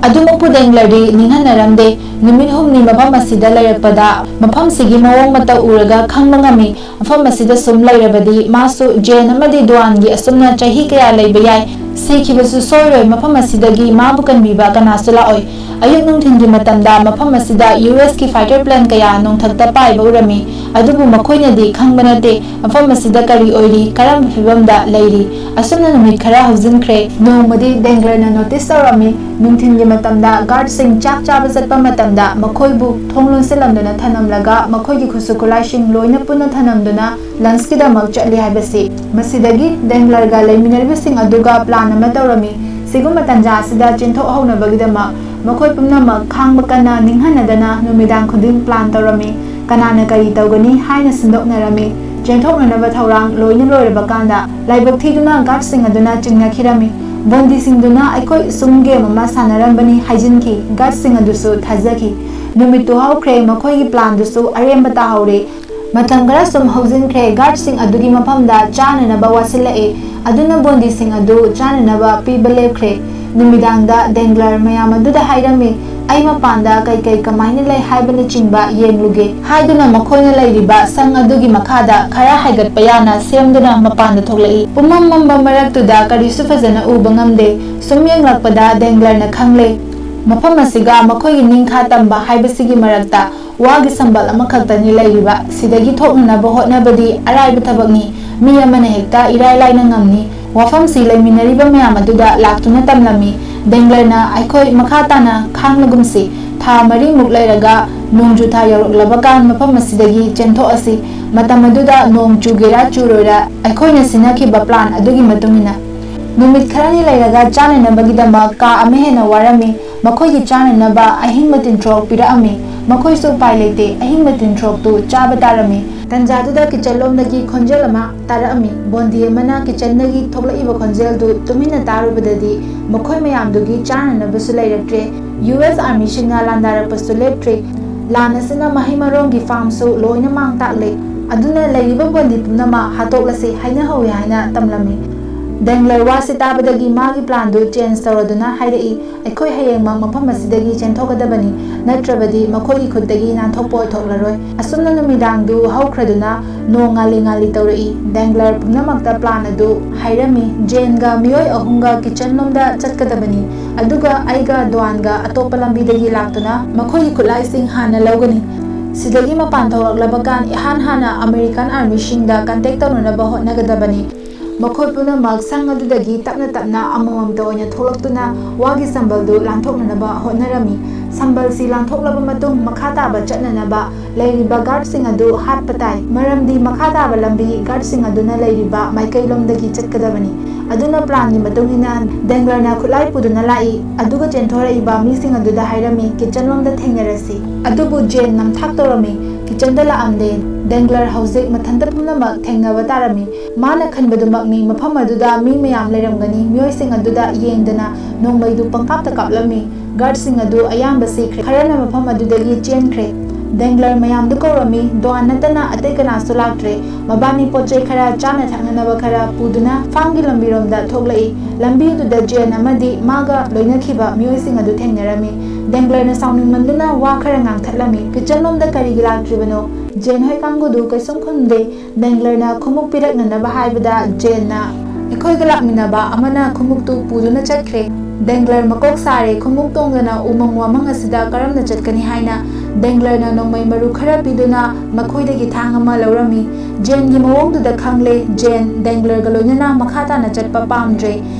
ꯑꯗꯨꯃꯛꯄꯨ ꯗꯦꯡꯒ꯭ꯂꯔꯗꯤ ꯅꯤꯡꯍꯟꯅꯔꯝꯗꯦ꯫ ꯅꯨꯃꯤꯠ ꯍꯨꯝꯅꯤ ꯃꯐꯝ ꯑꯁꯤꯗ ꯂꯩꯔꯛꯄꯗ ꯃꯐꯝꯁꯤꯒꯤ ꯃꯑꯣꯡ ꯃꯇꯧ ꯎꯔꯒ ꯈꯪꯕ ꯉꯝꯃꯤ꯫ ꯃꯐꯝ ꯑꯁꯤꯗ ꯁꯨꯝ ꯂꯩꯔꯕꯗꯤ ꯃꯥꯁꯨ ꯖꯦꯟ ꯑꯃꯗꯤ ꯗ꯭ꯋꯥꯟꯒꯤ ꯑꯁꯨꯝꯅ ꯆꯍꯤ ꯀꯌꯥ ꯂꯩꯕ ꯌꯥꯏ꯫ ꯁꯤꯈꯤꯕꯁꯨ ꯁꯣꯏꯔꯣꯏ, ꯃꯐꯝ ꯑꯁꯤꯗꯒꯤ ꯃꯥꯕꯨ ꯀꯟꯕꯤꯕ ꯀꯅꯥꯁꯨ ꯂꯥꯛꯑꯣꯏ꯫ ꯑꯌꯨꯛ ꯅꯨꯡꯊꯤꯜꯒꯤ ꯃꯇꯝꯗ ꯃꯐꯝ ꯑꯁꯤꯗ ꯌꯨ ꯑꯦꯁꯀꯤ ꯐꯥꯏꯇꯔ ꯄ꯭ꯂꯦꯟ ꯀꯌꯥ ꯅꯣꯡꯊꯛꯇ ꯄꯥꯏꯕ ꯎꯔꯝꯃꯤ꯫ ꯑꯗꯨꯕꯨ ꯃꯈꯣꯏꯅꯗꯤ ꯈꯪꯕ ꯅꯠꯇꯦ ꯃꯐꯝ ꯑꯁꯤꯗ ꯀꯔꯤ ꯑꯣꯏꯔꯤ, ꯀꯔꯝꯕ ꯐꯤꯕꯝꯗ ꯂꯩꯔꯤ꯫ ꯑꯁꯨꯝꯅ ꯅꯨꯃꯤꯠ ꯈꯔ ꯍꯧꯖꯤꯟꯈ꯭ꯔꯦ꯫ ꯅꯣꯡꯃꯗꯤ ꯗꯦꯡꯒ꯭ꯂꯔꯅ ꯅꯣꯇꯤꯁ ꯇꯧꯔꯝꯃꯤ, ꯅꯨꯡꯊꯤꯜꯒꯤ ꯃꯇꯝꯗ ꯒꯥꯔꯗꯁꯤꯡ ꯆꯥꯛ ꯆꯥꯕ ꯆꯠꯄ ꯃꯇꯝꯗ ꯃꯈꯣꯏꯕꯨ ꯊꯣꯡ ꯂꯣꯟꯁꯤꯜꯂꯝꯗꯨꯅ ꯊꯅꯝꯂꯒ ꯃꯈꯣꯏꯒꯤ ꯈꯨꯠꯁꯨ ꯈꯨꯠꯂꯥꯏꯁꯤꯡ ꯂꯣꯏꯅ ꯄꯨꯟꯅ ꯊꯅꯝꯗꯨꯅ ꯂꯟꯁꯀꯤꯗꯃꯛ ꯆꯠꯂꯤ ꯍꯥꯏꯕꯁꯤ꯫ ꯃꯁꯤꯗꯒꯤ ꯗꯦꯡꯒ꯭ꯂꯔꯒ ꯂꯩꯃꯤꯟꯅꯔꯤꯕꯁꯤꯡ ꯑꯗꯨꯒ ꯄ꯭ꯂꯥꯟ ꯑꯃ ꯇꯧꯔꯝꯃꯤ꯫ ꯁꯤꯒꯨꯝꯕ ꯇꯟꯖꯥ ꯑꯁꯤꯗ ꯆꯦꯟꯊꯣꯛꯍꯧꯅꯕꯒꯤꯗꯃꯛ ꯃꯈꯣꯏ ꯄꯨꯝꯅꯃꯛ ꯈꯥꯡꯕ ꯀꯟꯅ ꯅꯤꯡꯍꯟꯅꯗꯅ ꯅꯨꯃꯤꯗꯥꯡ ꯈꯨꯗꯤꯡ ꯄ꯭ꯂꯥꯟ ꯇꯧꯔꯝꯃꯤ꯫ ꯀꯅꯥꯅ ꯀꯔꯤ ꯇꯧꯒꯅꯤ ꯍꯥꯏꯅ ꯁꯤꯟꯗꯣꯛꯅꯔꯝꯃꯤ꯫ ꯆꯦꯟꯊꯣꯛꯅꯅꯕ ꯊꯧꯔꯥꯡ ꯂꯣꯏꯅ ꯂꯣꯏꯔꯕ ꯀꯥꯟꯗ ꯂꯥꯏꯕꯛ ꯊꯤꯗꯨꯅ ꯒꯥꯔꯗꯁꯤꯡ ꯑꯗꯨꯅ ꯆꯤꯡꯅꯈꯤꯔꯝꯃꯤ꯫ ꯕꯣꯟꯗꯤꯁꯤꯡꯗꯨꯅ ꯑꯩꯈꯣꯏ ꯁꯨꯝ ꯒꯦꯝ ꯑꯃ ꯁꯥꯟꯅꯔꯝꯕꯅꯤ ꯍꯥꯏꯖꯤꯟꯈꯤ꯫ ꯒꯥꯔꯗꯁꯤꯡ ꯑꯗꯨꯁꯨ ꯊꯥꯖꯈꯤ꯫ ꯅꯨꯃꯤꯠꯇꯨ ꯍꯧꯈ꯭ꯔꯦ, ꯃꯈꯣꯏꯒꯤ ꯄ꯭ꯂꯥꯟꯗꯨꯁꯨ ꯑꯔꯦꯝꯕ ꯇꯥꯍꯧꯔꯦ꯫ ꯃꯇꯝ ꯈꯔ ꯁꯨꯝ ꯍꯧꯖꯤꯟꯈ꯭ꯔꯦ꯫ ꯒꯥꯔꯗꯁꯤꯡ ꯑꯗꯨꯒꯤ ꯃꯐꯝꯗ ꯆꯥꯅꯅꯕ ꯋꯥꯠꯁꯤꯜꯂꯛꯑꯦ꯫ ꯑꯗꯨꯅ ꯕꯣꯟꯗꯤꯁꯤꯡ ꯑꯗꯨ ꯆꯥꯅꯅꯕ ꯄꯤꯕ ꯂꯦꯞꯈ꯭ꯔꯦ꯫ ꯅꯨꯃꯤꯗꯥꯡꯗ ꯗꯦꯡꯒ꯭ꯂꯔ ꯃꯌꯥꯝ ꯑꯗꯨꯗ ꯍꯥꯏꯔꯝꯃꯤ, "ꯑꯩ ꯃꯄꯥꯟꯗ ꯀꯩ ꯀꯩ ꯀꯃꯥꯏꯅ ꯂꯩ ꯍꯥꯏꯕꯅꯆꯤꯡꯕ ꯌꯦꯡꯂꯨꯒꯦ" ꯍꯥꯏꯗꯨꯅ ꯃꯈꯣꯏꯅ ꯂꯩꯔꯤꯕ ꯁꯪ ꯑꯗꯨꯒꯤ ꯃꯈꯥꯗ ꯈꯔ ꯍꯥꯏꯒꯠꯄ ꯌꯥꯅ ꯁꯦꯝꯗꯨꯅ ꯃꯄꯥꯟꯗ ꯊꯣꯛꯂꯛꯏ꯫ ꯄꯨꯝꯃꯝ ꯃꯝꯕ ꯃꯔꯛꯇꯨꯗ ꯀꯔꯤꯁꯨ ꯐꯖꯅ ꯎꯕ ꯉꯝꯗꯦ꯫ ꯁꯨꯝ ꯌꯦꯡꯂꯛꯄꯗ ꯗꯦꯡꯒ꯭ꯂꯔꯅ ꯈꯪꯂꯦ, ꯃꯐꯝ ꯑꯁꯤꯒ ꯃꯈꯣꯏꯒꯤ ꯅꯤꯡꯈꯥ ꯇꯝꯕ ꯍꯥꯏꯕꯁꯤꯒꯤ ꯃꯔꯛꯇ ꯋꯥꯒꯤ ꯁꯝꯕꯜ ꯑꯃꯈꯛꯇꯅꯤ ꯂꯩꯔꯤꯕ꯫ ꯁꯤꯗꯒꯤ ꯊꯣꯛꯅꯅꯕ ꯍꯣꯠꯅꯕꯗꯤ ꯑꯔꯥꯏꯕ ꯊꯕꯛꯅꯤ꯫ ꯃꯤ ꯑꯃꯅ ꯍꯦꯛꯇ ꯏꯔꯥꯏ ꯂꯥꯏꯅ ꯉꯝꯅꯤ꯫ ꯋꯥꯐꯝꯁꯤ ꯂꯩꯃꯤꯟꯅꯔꯤꯕ ꯃꯌꯥꯝ ꯑꯗꯨꯗ ꯂꯥꯛꯇꯨꯅ ꯇꯝꯂꯝꯃꯤ꯫ ꯗꯦꯡꯒ꯭ꯂꯔꯅ, "ꯑꯩꯈꯣꯏ ꯃꯈꯥ ꯇꯥꯅ ꯈꯥꯡꯂꯒꯨꯝꯁꯤ꯫ ꯊꯥ ꯃꯔꯤꯃꯨꯛ ꯂꯩꯔꯒ ꯅꯣꯡꯖꯨ ꯊꯥ ꯌꯧꯔꯛꯂꯕ ꯀꯥꯟ ꯃꯐꯝ ꯑꯁꯤꯗꯒꯤ ꯆꯦꯟꯊꯣꯛꯑꯁꯤ꯫ ꯃꯇꯝ ꯑꯗꯨꯗ ꯅꯣꯡ ꯆꯨꯒꯦꯔꯥ ꯆꯨꯔꯣꯏꯔꯥ ꯑꯩꯈꯣꯏꯅ ꯁꯤꯟꯅꯈꯤꯕ ꯄ꯭ꯂꯥꯟ ꯑꯗꯨꯒꯤ ꯃꯇꯨꯡ ꯏꯟꯅ"꯫ ꯅꯨꯃꯤꯠ ꯈꯔꯅꯤ ꯂꯩꯔꯒ ꯆꯥꯅꯅꯕꯒꯤꯗꯃꯛ ꯀꯥ ꯑꯃ ꯍꯦꯟꯅ ꯋꯥꯔꯝꯃꯤ꯫ ꯃꯈꯣꯏꯒꯤ ꯆꯥꯅꯅꯕ ꯑꯍꯤꯡꯕ ꯇꯤꯟꯊ꯭ꯔꯣꯛ ꯄꯤꯔꯛꯑꯝꯃꯤ꯫ ꯃꯈꯣꯏꯁꯨ ꯎꯄꯥꯏ ꯂꯩꯇꯦ, ꯑꯍꯤꯡꯕ ꯇꯤꯟꯊ꯭ꯔꯣꯛꯇꯨ ꯆꯥꯕ ꯇꯥꯔꯝꯃꯤ꯫ ꯇꯟꯖꯥꯗꯨꯗ ꯀꯤꯆꯟꯂꯣꯝꯗꯒꯤ ꯈꯣꯟꯖꯦꯜ ꯑꯃ ꯇꯥꯔꯛꯑꯝꯃꯤ꯫ ꯕꯣꯟꯗꯤ ꯑꯃꯅ ꯀꯤꯆꯟꯗꯒꯤ ꯊꯣꯛꯂꯛꯏꯕ ꯈꯣꯟꯖꯦꯜꯗꯨ ꯇꯨꯃꯤꯟꯅ ꯇꯥꯔꯨꯕꯗꯗꯤ ꯃꯈꯣꯏ ꯃꯌꯥꯝꯗꯨꯒꯤ ꯆꯥꯅꯅꯕꯁꯨ ꯂꯩꯔꯛꯇ꯭ꯔꯦ꯫ U S ꯑꯥꯔꯃꯤꯁꯤꯡꯅ ꯂꯥꯟꯗꯥꯔꯛꯄꯁꯨ ꯂꯦꯞꯇ꯭ꯔꯦ꯫ ꯂꯥꯟ ꯑꯁꯤꯅ ꯃꯍꯩ ꯃꯔꯣꯡꯒꯤ ꯐꯥꯔꯝꯁꯨ ꯂꯣꯏꯅ ꯃꯥꯡ ꯇꯥꯛꯂꯦ꯫ ꯑꯗꯨꯅ ꯂꯩꯔꯤꯕ ꯕꯣꯟꯗꯤ ꯄꯨꯝꯅꯃꯛ ꯍꯥꯠꯇꯣꯛꯂꯁꯤ ꯍꯥꯏꯅꯍꯧꯏ ꯍꯥꯏꯅ ꯇꯝꯂꯝꯃꯤ꯫ ꯗꯦꯡꯒ꯭ꯂꯔ ꯋꯥꯁꯤ ꯇꯥꯕꯗꯒꯤ ꯃꯥꯒꯤ ꯄ꯭ꯂꯥꯟꯗꯨ ꯆꯦꯟꯖ ꯇꯧꯔꯗꯨꯅ ꯍꯥꯏꯔꯛꯏ, "ꯑꯩꯈꯣꯏ ꯍꯌꯦꯡꯃꯛ ꯃꯐꯝ ꯑꯁꯤꯗꯒꯤ ꯆꯦꯟꯊꯣꯛꯀꯗꯕꯅꯤ, ꯅꯠꯇ꯭ꯔꯕꯗꯤ ꯃꯈꯣꯏꯒꯤ ꯈꯨꯠꯇꯒꯤ ꯅꯥꯟꯊꯣꯛꯄ ꯑꯣꯏꯊꯣꯛꯂꯔꯣꯏ"꯫ ꯑꯁꯨꯝꯅ ꯅꯨꯃꯤꯗꯥꯡꯗꯨ ꯍꯧꯈ꯭ꯔꯗꯨꯅ ꯅꯣꯡ ꯉꯥꯜꯂꯤ ꯉꯥꯜꯂꯤ ꯇꯧꯔꯛꯏ꯫ ꯗꯦꯡꯒ꯭ꯂꯔ ꯄꯨꯝꯅꯃꯛꯇ ꯄ꯭ꯂꯥꯟ ꯑꯗꯨ ꯍꯥꯏꯔꯝꯃꯤ, "ꯖꯦꯟꯒ ꯃꯤꯑꯣꯏ ꯑꯍꯨꯝꯒ ꯀꯤꯆꯟ ꯂꯣꯝꯗ ꯆꯠꯀꯗꯕꯅꯤ, ꯑꯗꯨꯒ ꯑꯩꯒ ꯗ꯭ꯋꯥꯟꯒ ꯑꯇꯣꯞꯄ ꯂꯝꯕꯤꯗꯒꯤ ꯂꯥꯛꯇꯨꯅ ꯃꯈꯣꯏꯒꯤ ꯈꯨꯠꯂꯥꯏꯁꯤꯡ ꯍꯥꯟꯅ ꯂꯧꯒꯅꯤ꯫ ꯁꯤꯗꯒꯤ ꯃꯄꯥꯟ ꯊꯣꯛꯂꯛꯂꯕ ꯀꯥꯟ ꯏꯍꯥꯟ ꯍꯥꯟꯅ ꯑꯃꯦꯔꯤꯀꯥꯟ ꯑꯥꯔꯃꯤꯁꯤꯡꯗ ꯀꯟꯇꯦꯛ ꯇꯧꯅꯅꯕ ꯍꯣꯠꯅꯒꯗꯕꯅꯤ"꯫ ꯃꯈꯣꯏ ꯄꯨꯝꯅꯃꯛ ꯁꯪ ꯑꯗꯨꯗꯒꯤ ꯇꯞꯅ ꯇꯞꯅ ꯑꯃꯃꯝꯇ ꯑꯣꯏꯅ ꯊꯣꯛꯂꯛꯇꯨꯅ ꯋꯥꯒꯤ ꯁꯝꯕꯜꯗꯨ ꯂꯥꯟꯊꯣꯛꯅꯅꯕ ꯍꯣꯠꯅꯔꯝꯃꯤ꯫ ꯁꯝꯕꯜꯁꯤ ꯂꯥꯟꯊꯣꯛꯂꯕ ꯃꯇꯨꯡ ꯃꯈꯥ ꯇꯥꯕ ꯆꯠꯅꯅꯕ ꯂꯩꯔꯤꯕ ꯒꯥꯔꯗꯁꯤꯡ ꯑꯗꯨ ꯍꯥꯠꯄ ꯇꯥꯏ, ꯃꯔꯝꯗꯤ ꯃꯈꯥ ꯇꯥꯕ ꯂꯝꯕꯤ ꯒꯥꯔꯗꯁꯤꯡ ꯑꯗꯨꯅ ꯂꯩꯔꯤꯕ ꯃꯥꯏꯀꯩꯂꯣꯝꯗꯒꯤ ꯆꯠꯀꯗꯕꯅꯤ꯫ ꯑꯗꯨꯅ ꯄ꯭ꯂꯥꯟꯒꯤ ꯃꯇꯨꯡ ꯏꯟꯅ ꯗꯦꯡꯒ꯭ꯂꯔꯅ ꯈꯨꯠꯂꯥꯏ ꯄꯨꯗꯨꯅ ꯂꯥꯛꯏ, ꯑꯗꯨꯒ ꯆꯦꯟꯊꯣꯔꯛꯏꯕ ꯃꯤꯁꯤꯡ ꯑꯗꯨꯗ ꯍꯥꯏꯔꯝꯃꯤ, "ꯀꯤꯆꯟꯂꯣꯝꯗ ꯊꯦꯡꯅꯔꯁꯤ"꯫ ꯑꯗꯨꯕꯨ ꯖꯦꯟ ꯅꯝꯊꯥꯛ ꯇꯧꯔꯝꯃꯤ, ꯀꯤꯆꯟꯗ ꯂꯥꯛꯑꯝꯗꯦ꯫ ꯗꯦꯡꯒ꯭ꯂꯔ ꯍꯧꯖꯤꯛ ꯃꯊꯟꯇ ꯄꯨꯝꯅꯃꯛ ꯊꯦꯡꯅꯕ ꯇꯥꯔꯝꯃꯤ꯫ ꯃꯥꯅ ꯈꯟꯕꯗꯨꯃꯛꯅꯤ, ꯃꯐꯝ ꯑꯗꯨꯗ ꯃꯤ ꯃꯌꯥꯝ ꯂꯩꯔꯝꯒꯅꯤ꯫ ꯃꯤꯑꯣꯏꯁꯤꯡ ꯑꯗꯨꯗ ꯌꯦꯡꯗꯅ ꯅꯣꯡꯃꯩꯗꯨ ꯄꯪꯀꯥꯞꯇ ꯀꯥꯞꯂꯝꯃꯤ꯫ ꯒꯥꯔꯗꯁꯤꯡ ꯑꯗꯨ ꯑꯌꯥꯝꯕ ꯁꯤꯈ꯭ꯔꯦ, ꯈꯔꯅ ꯃꯐꯝ ꯑꯗꯨꯗꯒꯤ ꯆꯦꯟꯈ꯭ꯔꯦ꯫ ꯗꯦꯡꯒ꯭ꯂꯔ ꯃꯌꯥꯝꯗꯨ ꯀꯧꯔꯝꯃꯤ꯫ ꯗ꯭ꯋꯥꯟ ꯅꯠꯇꯅ ꯑꯇꯩ ꯀꯅꯥꯁꯨ ꯂꯥꯛꯇ꯭ꯔꯦ꯫ ꯃꯕꯥꯅꯤ ꯄꯣꯠ ꯆꯩ ꯈꯔ, ꯆꯥꯅ ꯊꯛꯅꯅꯕ ꯈꯔ ꯄꯨꯗꯨꯅ ꯐꯥꯝꯒꯤ ꯂꯝꯕꯤꯔꯣꯝꯗ ꯊꯣꯛꯂꯛꯏ꯫ ꯂꯝꯕꯤ ꯑꯗꯨꯗ ꯖꯦꯟ ꯑꯃꯗꯤ ꯃꯥꯒ ꯂꯣꯏꯅꯈꯤꯕ ꯃꯤꯑꯣꯏꯁꯤꯡ ꯑꯗꯨ ꯊꯦꯡꯅꯔꯝꯃꯤ꯫ ꯗꯦꯡꯒ꯭ꯂꯔꯅ ꯁꯥꯎꯅꯤꯡꯃꯟꯗꯨꯅ ꯋꯥ ꯈꯔ ꯉꯥꯡꯊꯠꯂꯝꯃꯤ꯫ ꯀꯤꯆꯟꯂꯣꯝꯗ ꯀꯔꯤꯒꯤ ꯂꯥꯛꯇ꯭ꯔꯤꯕꯅꯣ? ꯖꯦꯟ ꯍꯣꯏ ꯀꯥꯡꯕꯨꯗꯨ ꯀꯩꯁꯨꯝ ꯈꯨꯝꯗꯦ꯫ ꯗꯦꯡꯒ꯭ꯂꯔꯅ ꯈꯨꯃꯨꯛ ꯄꯤꯔꯛꯅꯅꯕ ꯍꯥꯏꯕꯗ ꯖꯦꯟꯅ, "ꯑꯩꯈꯣꯏꯒ ꯂꯥꯛꯃꯤꯟꯅꯕ ꯑꯃꯅ ꯈꯨꯃꯨꯛꯇꯨ ꯄꯨꯗꯨꯅ ꯆꯠꯈ꯭ꯔꯦ꯫" ꯗꯦꯡꯒ꯭ꯂꯔ ꯃꯀꯣꯛ ꯁꯥꯔꯦ꯫ ꯈꯨꯃꯨꯛ ꯇꯣꯡꯗꯅ ꯎꯃꯪ ꯋꯥꯃꯪ ꯑꯁꯤꯗ ꯀꯔꯝꯅ ꯆꯠꯀꯅꯤ ꯍꯥꯏꯅ ꯗꯦꯡꯒ꯭ꯂꯔꯅ ꯅꯣꯡꯃꯩ ꯃꯔꯨ ꯈꯔ ꯄꯤꯗꯨꯅ ꯃꯈꯣꯏꯗꯒꯤ ꯊꯥꯡ ꯑꯃ ꯂꯧꯔꯝꯃꯤ꯫ ꯖꯦꯟꯒꯤ ꯃꯑꯣꯡꯗꯨꯗ ꯈꯪꯂꯦ, ꯖꯦꯟ ꯗꯦꯡꯒ꯭ꯂꯔꯒ ꯂꯣꯏꯅꯅ ꯃꯈꯥ ꯇꯥꯅ ꯆꯠꯄ ꯄꯥꯝꯗ꯭ꯔꯦ꯫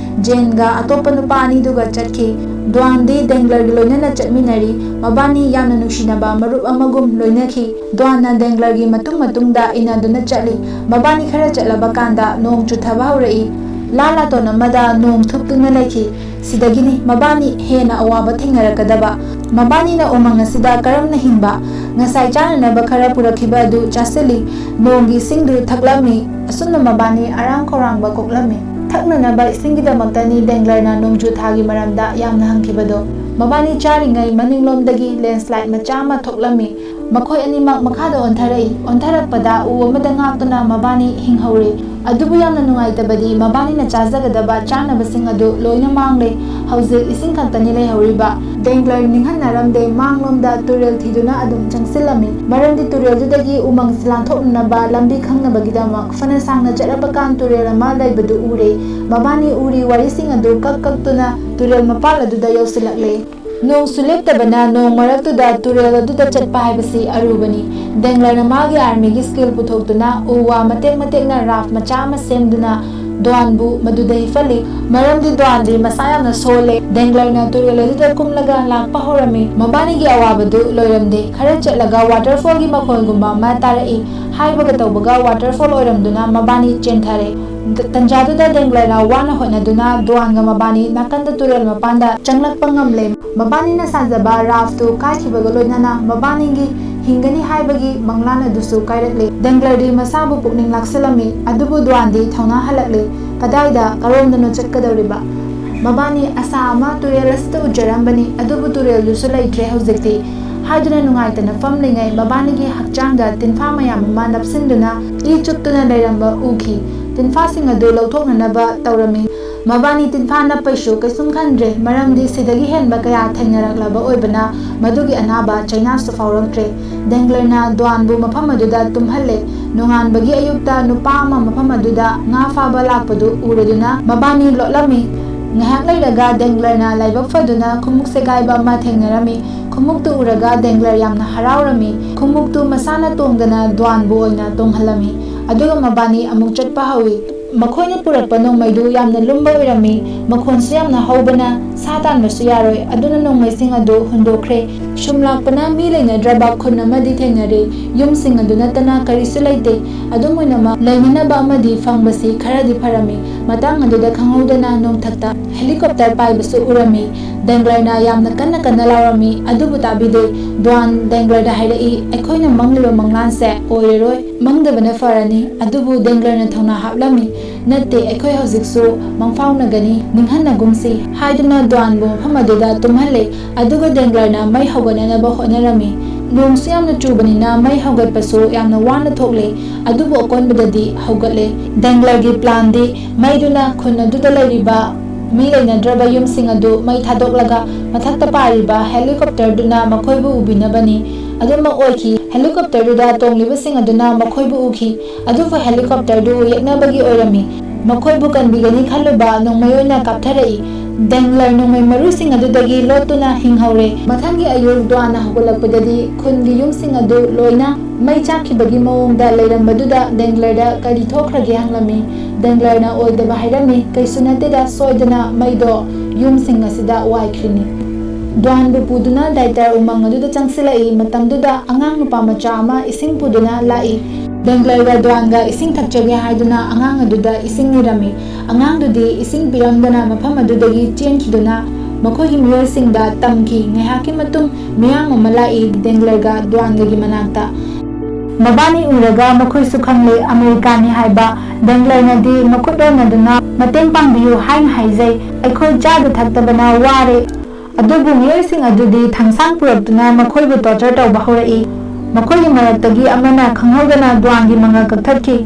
ꯖꯦꯟꯒ ꯑꯇꯣꯞꯄ ꯅꯨꯄꯥ ꯑꯅꯤꯗꯨꯒ ꯆꯠꯈꯤ꯫ ꯗ꯭ꯋꯥꯟꯗꯤ ꯗꯦꯡꯒ꯭ꯂꯔꯒ ꯂꯣꯏꯅꯅ ꯆꯠꯃꯤꯟꯅꯔꯤ꯫ ꯃꯕꯥꯅꯤ ꯌꯥꯝꯅ ꯅꯨꯡꯁꯤꯅꯕ ꯃꯔꯨꯞ ꯑꯃꯒꯨꯝ ꯂꯣꯏꯅꯈꯤ꯫ ꯗ꯭ꯋꯥꯟꯅ ꯗꯦꯡꯒ꯭ꯂꯔꯒꯤ ꯃꯇꯨꯡ ꯃꯇꯨꯡꯗ ꯏꯟꯅꯗꯨꯅ ꯆꯠꯂꯤ꯫ ꯃꯕꯥꯅꯤ ꯈꯔ ꯆꯠꯂꯕ ꯀꯥꯟꯗ ꯅꯣꯡ ꯆꯨꯊꯕ ꯍꯧꯔꯛꯏ꯫ ꯂꯥ ꯂꯥꯇꯣꯟ ꯑꯃꯗ ꯅꯣꯡ ꯊꯨꯞꯇꯨꯅ ꯂꯩꯈꯤ꯫ ꯁꯤꯗꯒꯤꯅꯤ ꯃꯕꯥꯅꯤ ꯍꯦꯟꯅ ꯑꯋꯥꯕ ꯊꯦꯡꯅꯔꯛꯀꯗꯕ꯫ ꯃꯕꯥꯅꯤꯅ ꯎꯃꯪ ꯑꯁꯤꯗ ꯀꯔꯝꯅ ꯍꯤꯡꯕ? ꯉꯁꯥꯏ ꯆꯥꯅꯅꯕ ꯈꯔ ꯄꯨꯔꯛꯈꯤꯕ ꯑꯗꯨ ꯆꯥꯁꯤꯜꯂꯤ꯫ ꯅꯣꯡꯒꯤ ꯏꯁꯤꯡꯗꯨ ꯊꯛꯂꯝꯃꯤ꯫ ꯑꯁꯨꯝꯅ ꯃꯕꯥꯅꯤ ꯑꯔꯥꯝ ꯈꯧꯔꯥꯡꯕ ꯀꯣꯛꯂꯝꯃꯤ꯫ ꯊꯛꯅꯅꯕ ꯏꯁꯤꯡꯒꯤꯗꯃꯛꯇꯅꯤ ꯗꯦꯡꯒ꯭ꯂꯔꯅ ꯅꯣꯡꯖꯨ ꯊꯥꯒꯤ ꯃꯔꯝꯗ ꯌꯥꯝꯅ ꯍꯪꯈꯤꯕꯗꯣ꯫ ꯃꯕꯥꯅꯤ ꯆꯥꯔꯤꯉꯩ ꯃꯅꯤꯡꯂꯣꯝꯗꯒꯤ ꯂꯦꯟꯁ꯭ꯂꯥꯏꯗ ꯃꯆꯥ ꯑꯃ ꯊꯣꯛꯂꯝꯃꯤ꯫ ꯃꯈꯣꯏ ꯑꯅꯤꯃꯛ ꯃꯈꯥꯗ ꯑꯣꯟꯊꯔꯛꯏ꯫ ꯑꯣꯟꯊꯔꯛꯄꯗ ꯎ ꯑꯃꯗ ꯉꯥꯛꯇꯨꯅ ꯃꯕꯥꯅꯤ ꯍꯤꯡꯍꯧꯔꯦ꯫ ꯑꯗꯨꯕꯨ ꯌꯥꯝꯅ ꯅꯨꯡꯉꯥꯏꯇꯕꯗꯤ ꯃꯕꯥꯅꯤꯅ ꯆꯥꯖꯒꯗꯕ ꯆꯥꯅꯕꯁꯤꯡ ꯑꯗꯨ ꯂꯣꯏꯅ ꯃꯥꯡꯂꯦ꯫ ꯍꯧꯖꯤꯛ ꯏꯁꯤꯡ ꯈꯛꯇꯅꯤ ꯂꯩꯍꯧꯔꯤꯕ꯫ ꯗꯦꯡꯒ꯭ꯂꯔ ꯅꯤꯡꯍꯟꯅꯔꯝꯗꯦ꯫ ꯃꯥꯡꯂꯣꯝꯗ ꯇꯨꯔꯦꯜ ꯊꯤꯗꯨꯅ ꯑꯗꯨꯝ ꯆꯪꯁꯤꯜꯂꯝꯃꯤ꯫ ꯃꯔꯝꯗꯤ ꯇꯨꯔꯦꯜꯗꯨꯗꯒꯤ ꯎꯃꯪꯁꯤ ꯂꯥꯟꯊꯣꯛꯅꯅꯕ ꯂꯝꯕꯤ ꯈꯪꯅꯕꯒꯤꯗꯃꯛ ꯐꯅ ꯁꯥꯡꯅ ꯆꯠꯂꯕ ꯀꯥꯟ ꯇꯨꯔꯦꯜ ꯑꯃ ꯂꯩꯕꯗꯨ ꯎꯔꯦ꯫ ꯃꯕꯥꯅꯤ ꯎꯔꯤ ꯋꯥꯔꯤꯁꯤꯡ ꯑꯗꯨ ꯀꯛ ꯀꯛꯇꯨꯅ ꯇꯨꯔꯦꯜ ꯃꯄꯥꯜ ꯑꯗꯨꯗ ꯌꯧꯁꯤꯜꯂꯛꯂꯦ꯫ ꯅꯣꯡꯁꯨ ꯂꯦꯞꯇꯕꯅ ꯅꯣꯡ ꯃꯔꯛꯇꯨꯗ ꯇꯨꯔꯦꯜ ꯑꯗꯨꯗ ꯆꯠꯄ ꯍꯥꯏꯕꯁꯤ ꯑꯔꯨꯕꯅꯤ꯫ ꯗꯦꯡꯒ꯭ꯂꯔꯅ ꯃꯥꯒꯤ ꯑꯥꯔꯃꯤꯒꯤ ꯁ꯭ꯀꯤꯜ ꯄꯨꯊꯣꯛꯇꯨꯅ ꯎ ꯋꯥ ꯃꯇꯦꯛ ꯃꯇꯦꯛꯅ ꯔꯥꯐ ꯃꯆꯥ ꯑꯃ ꯁꯦꯝꯗꯨꯅ ꯗ꯭ꯋꯥꯟꯕꯨ ꯃꯗꯨꯗ ꯍꯤꯞꯍꯜꯂꯤ꯫ ꯃꯔꯝꯗꯤ ꯗ꯭ꯋꯥꯟꯗꯤ ꯃꯁꯥ ꯌꯥꯝꯅ ꯁꯣꯜꯂꯦ꯫ ꯗꯦꯡꯒ꯭ꯂꯔꯅ ꯇꯨꯔꯦꯜ ꯑꯗꯨꯗ ꯀꯨꯝꯂꯒ ꯂꯥꯛꯄ ꯍꯧꯔꯝꯃꯤ꯫ ꯃꯕꯥꯅꯤꯒꯤ ꯑꯋꯥꯕꯗꯨ ꯂꯣꯏꯔꯝꯗꯦ꯫ ꯈꯔ ꯆꯠꯂꯒ ꯋꯥꯇꯔꯐꯣꯜꯒꯤ ꯃꯈꯣꯟꯒꯨꯝꯕ ꯑꯃ ꯇꯥꯔꯛꯏ꯫ ꯍꯥꯏꯕꯒ ꯇꯧꯕꯒ ꯋꯥꯇꯔꯐꯣꯜ ꯑꯣꯏꯔꯝꯗꯨꯅ ꯃꯕꯥꯅꯤ ꯆꯦꯟꯊꯔꯦ꯫ ꯇ-, ꯇꯟꯖꯥꯗꯨꯗ ꯗꯦꯡꯒ꯭ꯂꯔꯅ ꯋꯥꯅ ꯍꯣꯠꯅꯗꯨꯅ ꯗ꯭ꯋꯥꯟꯒ ꯃꯕꯥꯅꯤ ꯅꯥꯀꯟꯗ ꯇꯨꯔꯦꯜ ꯃꯄꯥꯟꯗ ꯆꯪꯂꯛꯄ ꯉꯝꯂꯦ꯫ ꯃꯕꯥꯅꯤꯅ ꯁꯥꯖꯕ ꯔꯥꯐꯇꯨ ꯀꯥꯏꯈꯤꯕꯒ ꯂꯣꯏꯅꯅ ꯃꯕꯥꯅꯤꯒꯤ ꯍꯤꯡꯒꯅꯤ ꯍꯥꯏꯕꯒꯤ ꯃꯪꯂꯥꯟ ꯑꯗꯨꯁꯨ ꯀꯥꯏꯔꯛꯂꯦ꯫ ꯗꯦꯡꯒ꯭ꯂꯔꯗꯤ ꯃꯁꯥꯕꯨ ꯄꯨꯛꯅꯤꯡ ꯂꯥꯛꯁꯤꯜꯂꯝꯃꯤ, ꯑꯗꯨꯕꯨ ꯗ꯭ꯋꯥꯟꯗꯤ ꯊꯧꯅꯥ ꯍꯜꯂꯛꯂꯦ꯫ ꯀꯗꯥꯏꯗ, ꯀꯔꯣꯝꯗꯅꯣ ꯆꯠꯀꯗꯧꯔꯤꯕ? ꯃꯕꯥꯅꯤ ꯑꯁꯥ ꯑꯃ ꯇꯨꯔꯦꯜ ꯑꯁꯤꯗ ꯎꯖꯔꯝꯕꯅꯤ, ꯑꯗꯨꯕꯨ ꯇꯨꯔꯦꯜꯗꯨꯁꯨ ꯂꯩꯇ꯭ꯔꯦ ꯍꯧꯖꯤꯛꯇꯤ꯫ ꯍꯥꯏꯗꯨꯅ ꯅꯨꯡꯉꯥꯏꯇꯅ ꯐꯝꯂꯤꯉꯩ ꯃꯕꯥꯅꯤꯒꯤ ꯍꯛꯆꯥꯡꯗ ꯇꯤꯟꯐꯥ ꯃꯌꯥꯝ ꯑꯃ ꯅꯞꯁꯤꯟꯗꯨꯅ ꯏ ꯆꯨꯞꯇꯨꯅ ꯂꯩꯔꯝꯕ ꯎꯈꯤ꯫ ꯇꯤꯟꯐꯥꯁꯤꯡ ꯑꯗꯨ ꯂꯧꯊꯣꯛꯅꯅꯕ ꯇꯧꯔꯝꯃꯤ꯫ ꯃꯕꯥꯅꯤ ꯇꯤꯟꯐꯥ ꯅꯞꯄꯩꯁꯨ ꯀꯩꯁꯨꯝ ꯈꯟꯗ꯭ꯔꯦ, ꯃꯔꯝꯗꯤ ꯁꯤꯗꯒꯤ ꯍꯦꯟꯕ ꯀꯌꯥ ꯊꯦꯡꯅꯔꯛꯂꯕ ꯑꯣꯏꯕꯅ ꯃꯗꯨꯒꯤ ꯑꯅꯥꯕ ꯆꯩꯅꯥꯁꯨ ꯐꯥꯎꯔꯛꯇ꯭ꯔꯦ꯫ ꯗꯦꯡꯒ꯭ꯂꯔꯅ ꯗ꯭ꯋꯥꯟꯕꯨ ꯃꯐꯝ ꯑꯗꯨꯗ ꯇꯨꯝꯍꯜꯂꯦ꯫ ꯅꯣꯡꯉꯥꯟꯕꯒꯤ ꯑꯌꯨꯛꯇ ꯅꯨꯄꯥ ꯑꯃ ꯃꯐꯝ ꯑꯗꯨꯗ ꯉꯥ ꯐꯥꯕ ꯂꯥꯛꯄꯗꯨ ꯎꯔꯗꯨꯅ ꯃꯕꯥꯅꯤ ꯂꯣꯠꯂꯝꯃꯤ꯫ ꯉꯥꯏꯍꯥꯛ ꯂꯩꯔꯒ ꯗꯦꯡꯒ꯭ꯂꯔꯅ ꯂꯥꯏꯕꯛ ꯐꯗꯨꯅ ꯈꯨꯃꯨꯛ ꯁꯦꯒꯥꯏꯕ ꯑꯃ ꯊꯦꯡꯅꯔꯝꯃꯤ꯫ ꯈꯨꯃꯨꯛꯇꯨ ꯎꯔꯒ ꯗꯦꯡꯒ꯭ꯂꯔ ꯌꯥꯝꯅ ꯍꯔꯥꯎꯔꯝꯃꯤ꯫ ꯈꯨꯃꯨꯛꯇꯨ ꯃꯁꯥꯅ ꯇꯣꯡꯗꯅ ꯗ꯭ꯋꯥꯟꯕꯨ ꯑꯣꯏꯅ ꯇꯣꯡꯍꯜꯂꯝꯃꯤ꯫ ꯑꯗꯨꯒ ꯃꯕꯥꯅꯤ ꯑꯃꯨꯛ ꯆꯠꯄ ꯍꯧꯏ꯫ ꯃꯈꯣꯏꯅ ꯄꯨꯔꯛꯄ ꯅꯣꯡꯃꯩꯗꯨ ꯌꯥꯝꯅ ꯂꯨꯝꯕ ꯑꯣꯏꯔꯝꯃꯤ꯫ ꯃꯈꯣꯟꯁꯨ ꯌꯥꯝꯅ ꯍꯧꯕꯅ ꯁꯥ ꯇꯥꯟꯕꯁꯨ ꯌꯥꯔꯣꯏ꯫ ꯑꯗꯨꯅ ꯅꯣꯡꯃꯩꯁꯤꯡ ꯑꯗꯨ ꯍꯨꯟꯗꯣꯛꯈ꯭ꯔꯦ꯫ ꯁꯨꯝ ꯂꯥꯛꯄꯅ ꯃꯤ ꯂꯩꯅꯗ꯭ꯔꯕ ꯈꯨꯟ ꯑꯃꯗꯤ ꯊꯦꯡꯅꯔꯦ꯫ ꯌꯨꯝꯁꯤꯡ ꯑꯗꯨ ꯅꯠꯇꯅ ꯀꯔꯤꯁꯨ ꯂꯩꯇꯦ꯫ ꯑꯗꯨꯝ ꯑꯣꯏꯅꯃꯛ, ꯂꯩꯅꯅꯕ ꯑꯃꯗꯤ ꯐꯪꯕꯁꯤ ꯈꯔꯗꯤ ꯐꯔꯝꯃꯤ꯫ ꯃꯇꯥꯡ ꯑꯗꯨꯗ ꯈꯪꯍꯧꯗꯅ ꯅꯣꯡꯊꯛꯇ ꯍꯦꯂꯤꯀꯣꯞꯇꯔ ꯄꯥꯏꯕꯁꯨ ꯎꯔꯝꯃꯤ꯫ ꯗꯦꯡꯒ꯭ꯂꯔꯅ ꯌꯥꯝꯅ ꯀꯟꯅ ꯀꯟꯅ ꯂꯥꯎꯔꯝꯃꯤ, ꯑꯗꯨꯕꯨ ꯇꯥꯕꯤꯗꯦ꯫ ꯗ꯭ꯋꯥꯟ ꯗꯦꯡꯒ꯭ꯂꯔꯗ ꯍꯥꯏꯔꯛꯏ, "ꯑꯩꯈꯣꯏꯅ ꯃꯪꯂꯤꯕ ꯃꯪꯂꯥꯟꯁꯦ ꯑꯣꯏꯔꯔꯣꯏ꯫ ꯃꯪꯗꯕꯅ ꯐꯔꯅꯤ꯫" ꯑꯗꯨꯕꯨ ꯗꯦꯡꯒ꯭ꯂꯔꯅ ꯊꯧꯅꯥ ꯍꯥꯞꯂꯝꯃꯤ꯫ "ꯅꯠꯇꯦ, ꯑꯩꯈꯣꯏ ꯍꯧꯖꯤꯛꯁꯨ ꯃꯪꯐꯥꯎꯅꯒꯅꯤ, ꯅꯤꯡꯍꯟꯅꯒꯨꯝꯁꯤ" ꯍꯥꯏꯗꯨꯅ ꯗ꯭ꯋꯥꯟꯕꯨ ꯃꯐꯝ ꯑꯗꯨꯗ ꯇꯨꯝꯍꯜꯂꯦ꯫ ꯑꯗꯨꯒ ꯗꯦꯡꯒ꯭ꯂꯔꯅ ꯃꯩ ꯍꯧꯒꯠꯅꯅꯕ ꯍꯣꯠꯅꯔꯝꯃꯤ꯫ ꯅꯣꯡꯁꯨ ꯌꯥꯝꯅ ꯆꯨꯕꯅꯤꯅ ꯃꯩ ꯍꯧꯒꯠꯄꯁꯨ ꯌꯥꯝꯅ ꯋꯥꯅ ꯊꯣꯛꯂꯦ꯫ ꯑꯗꯨꯕꯨ ꯑꯀꯣꯟꯕꯗꯗꯤ ꯍꯧꯒꯠꯂꯦ꯫ ꯗꯦꯡꯒ꯭ꯂꯔꯒꯤ ꯄ꯭ꯂꯥꯟꯗꯤ ꯃꯩꯗꯨꯅ ꯈꯨꯟ ꯑꯗꯨꯗ ꯂꯩꯔꯤꯕ ꯃꯤ ꯂꯩꯅꯗ꯭ꯔꯕ ꯌꯨꯝꯁꯤꯡ ꯑꯗꯨ ꯃꯩ ꯊꯥꯗꯣꯛꯂꯒ ꯃꯊꯛꯇ ꯄꯥꯏꯔꯤꯕ ꯍꯦꯂꯤꯀꯣꯞꯇꯔꯗꯨꯅ ꯃꯈꯣꯏꯕꯨ ꯎꯕꯤꯅꯕꯅꯤ꯫ ꯑꯗꯨꯃꯛ ꯑꯣꯏꯈꯤ꯫ ꯍꯦꯂꯤꯀꯣꯞꯇꯔꯗꯨꯗ ꯇꯣꯡꯂꯤꯕꯁꯤꯡ ꯑꯗꯨꯅ ꯃꯈꯣꯏꯕꯨ ꯎꯈꯤ꯫ ꯑꯗꯨꯕꯨ ꯍꯦꯂꯤꯀꯣꯞꯇꯔꯗꯨ ꯌꯦꯛꯅꯕꯒꯤ ꯑꯣꯏꯔꯝꯃꯤ꯫ ꯃꯈꯣꯏꯕꯨ ꯀꯟꯕꯤꯒꯅꯤ ꯈꯜꯂꯨꯕ ꯅꯣꯡꯃꯩ ꯑꯣꯏꯅ ꯀꯥꯞꯊꯔꯛꯏ꯫ ꯗꯦꯡꯒ꯭ꯂꯔ ꯅꯣꯡꯃꯩ ꯃꯔꯨꯁꯤꯡ ꯑꯗꯨꯗꯒꯤ ꯂꯣꯠꯇꯨꯅ ꯍꯤꯡꯍꯧꯔꯦ꯫ ꯃꯊꯪꯒꯤ ꯑꯌꯨꯛ ꯗ꯭ꯋꯥꯟꯅ ꯍꯧꯒꯠꯂꯛꯄꯗꯗꯤ ꯈꯨꯟꯒꯤ ꯌꯨꯝꯁꯤꯡ ꯑꯗꯨ ꯂꯣꯏꯅ ꯃꯩ ꯆꯥꯛꯈꯤꯕꯒꯤ ꯃꯑꯣꯡꯗ ꯂꯩꯔꯝꯕꯗꯨꯗ ꯗꯦꯡꯒ꯭ꯂꯔꯗ ꯀꯔꯤ ꯊꯣꯛꯈ꯭ꯔꯒꯦ ꯍꯪꯂꯝꯃꯤ꯫ ꯗꯦꯡꯒ꯭ꯂꯔꯅ ꯑꯣꯏꯗꯕ ꯍꯥꯏꯔꯝꯃꯤ, "ꯀꯩꯁꯨ ꯅꯠꯇꯦꯗ, ꯁꯣꯏꯗꯅ ꯃꯩꯗꯣ ꯌꯨꯝꯁꯤꯡ ꯑꯁꯤꯗ ꯋꯥꯏꯈ꯭ꯔꯤꯅꯤ"꯫ ꯗ꯭ꯋꯥꯟꯕꯨ ꯄꯨꯗꯨꯅ ꯗꯥꯏꯇꯔ ꯎꯃꯪ ꯑꯗꯨꯗ ꯆꯪꯁꯤꯜꯂꯛꯏ꯫ ꯃꯇꯝꯗꯨꯗ ꯑꯉꯥꯡ ꯅꯨꯄꯥ ꯃꯆꯥ ꯑꯃ ꯏꯁꯤꯡ ꯄꯨꯗꯨꯅ ꯂꯥꯛꯏ꯫ ꯗꯦꯡꯒ꯭ꯂꯔꯒ ꯗ꯭ꯋꯥꯟꯒ ꯏꯁꯤꯡ ꯊꯛꯆꯒꯦ ꯍꯥꯏꯗꯨꯅ ꯑꯉꯥꯡ ꯑꯗꯨꯗ ꯏꯁꯤꯡ ꯅꯤꯔꯝꯃꯤ꯫ ꯑꯉꯥꯡꯗꯨꯗꯤ ꯏꯁꯤꯡ ꯄꯤꯔꯝꯗꯅ ꯃꯐꯝ ꯑꯗꯨꯗꯒꯤ ꯆꯦꯟꯈꯤꯗꯨꯅ ꯃꯈꯣꯏꯒꯤ ꯃꯤꯑꯣꯏꯁꯤꯡꯗ ꯇꯝꯈꯤ꯫ ꯉꯥꯏꯍꯥꯛꯀꯤ ꯃꯇꯨꯡ ꯃꯤꯌꯥꯝ ꯑꯃ ꯂꯥꯛꯏ ꯗꯦꯡꯒ꯭ꯂꯔꯒ ꯗ꯭ꯋꯥꯟꯒꯒꯤ ꯃꯅꯥꯛꯇ꯫ ꯃꯕꯥꯅꯤ ꯎꯔꯒ ꯃꯈꯣꯏꯁꯨ ꯈꯪꯂꯦ ꯑꯃꯦꯔꯤꯀꯥꯅꯤ ꯍꯥꯏꯕ꯫ ꯗꯦꯡꯒ꯭ꯂꯔꯅꯗꯤ ꯃꯈꯨꯠ ꯂꯣꯟꯅꯗꯨꯅ ꯃꯇꯦꯡ ꯄꯥꯡꯕꯤꯌꯨ ꯍꯥꯏꯅ ꯍꯥꯏꯖꯩ꯫ "ꯑꯩꯈꯣꯏ ꯆꯥꯗ ꯊꯛꯇꯕꯅ ꯋꯥꯔꯦ"꯫ ꯑꯗꯨꯕꯨ ꯃꯤꯑꯣꯏꯁꯤꯡ ꯑꯗꯨꯗꯤ ꯊꯥꯡꯁꯥꯡ ꯄꯨꯔꯛꯇꯨꯅ ꯃꯈꯣꯏꯕꯨ torture ꯇꯧꯕ ꯍꯧꯔꯛꯏ꯫ ꯃꯈꯣꯏꯒꯤ ꯃꯔꯛꯇꯒꯤ ꯑꯃꯅ ꯈꯪꯍꯧꯗꯅ ꯗ꯭ꯋꯥꯟꯒꯤ ꯃꯉꯛ ꯀꯛꯊꯠꯈꯤ꯫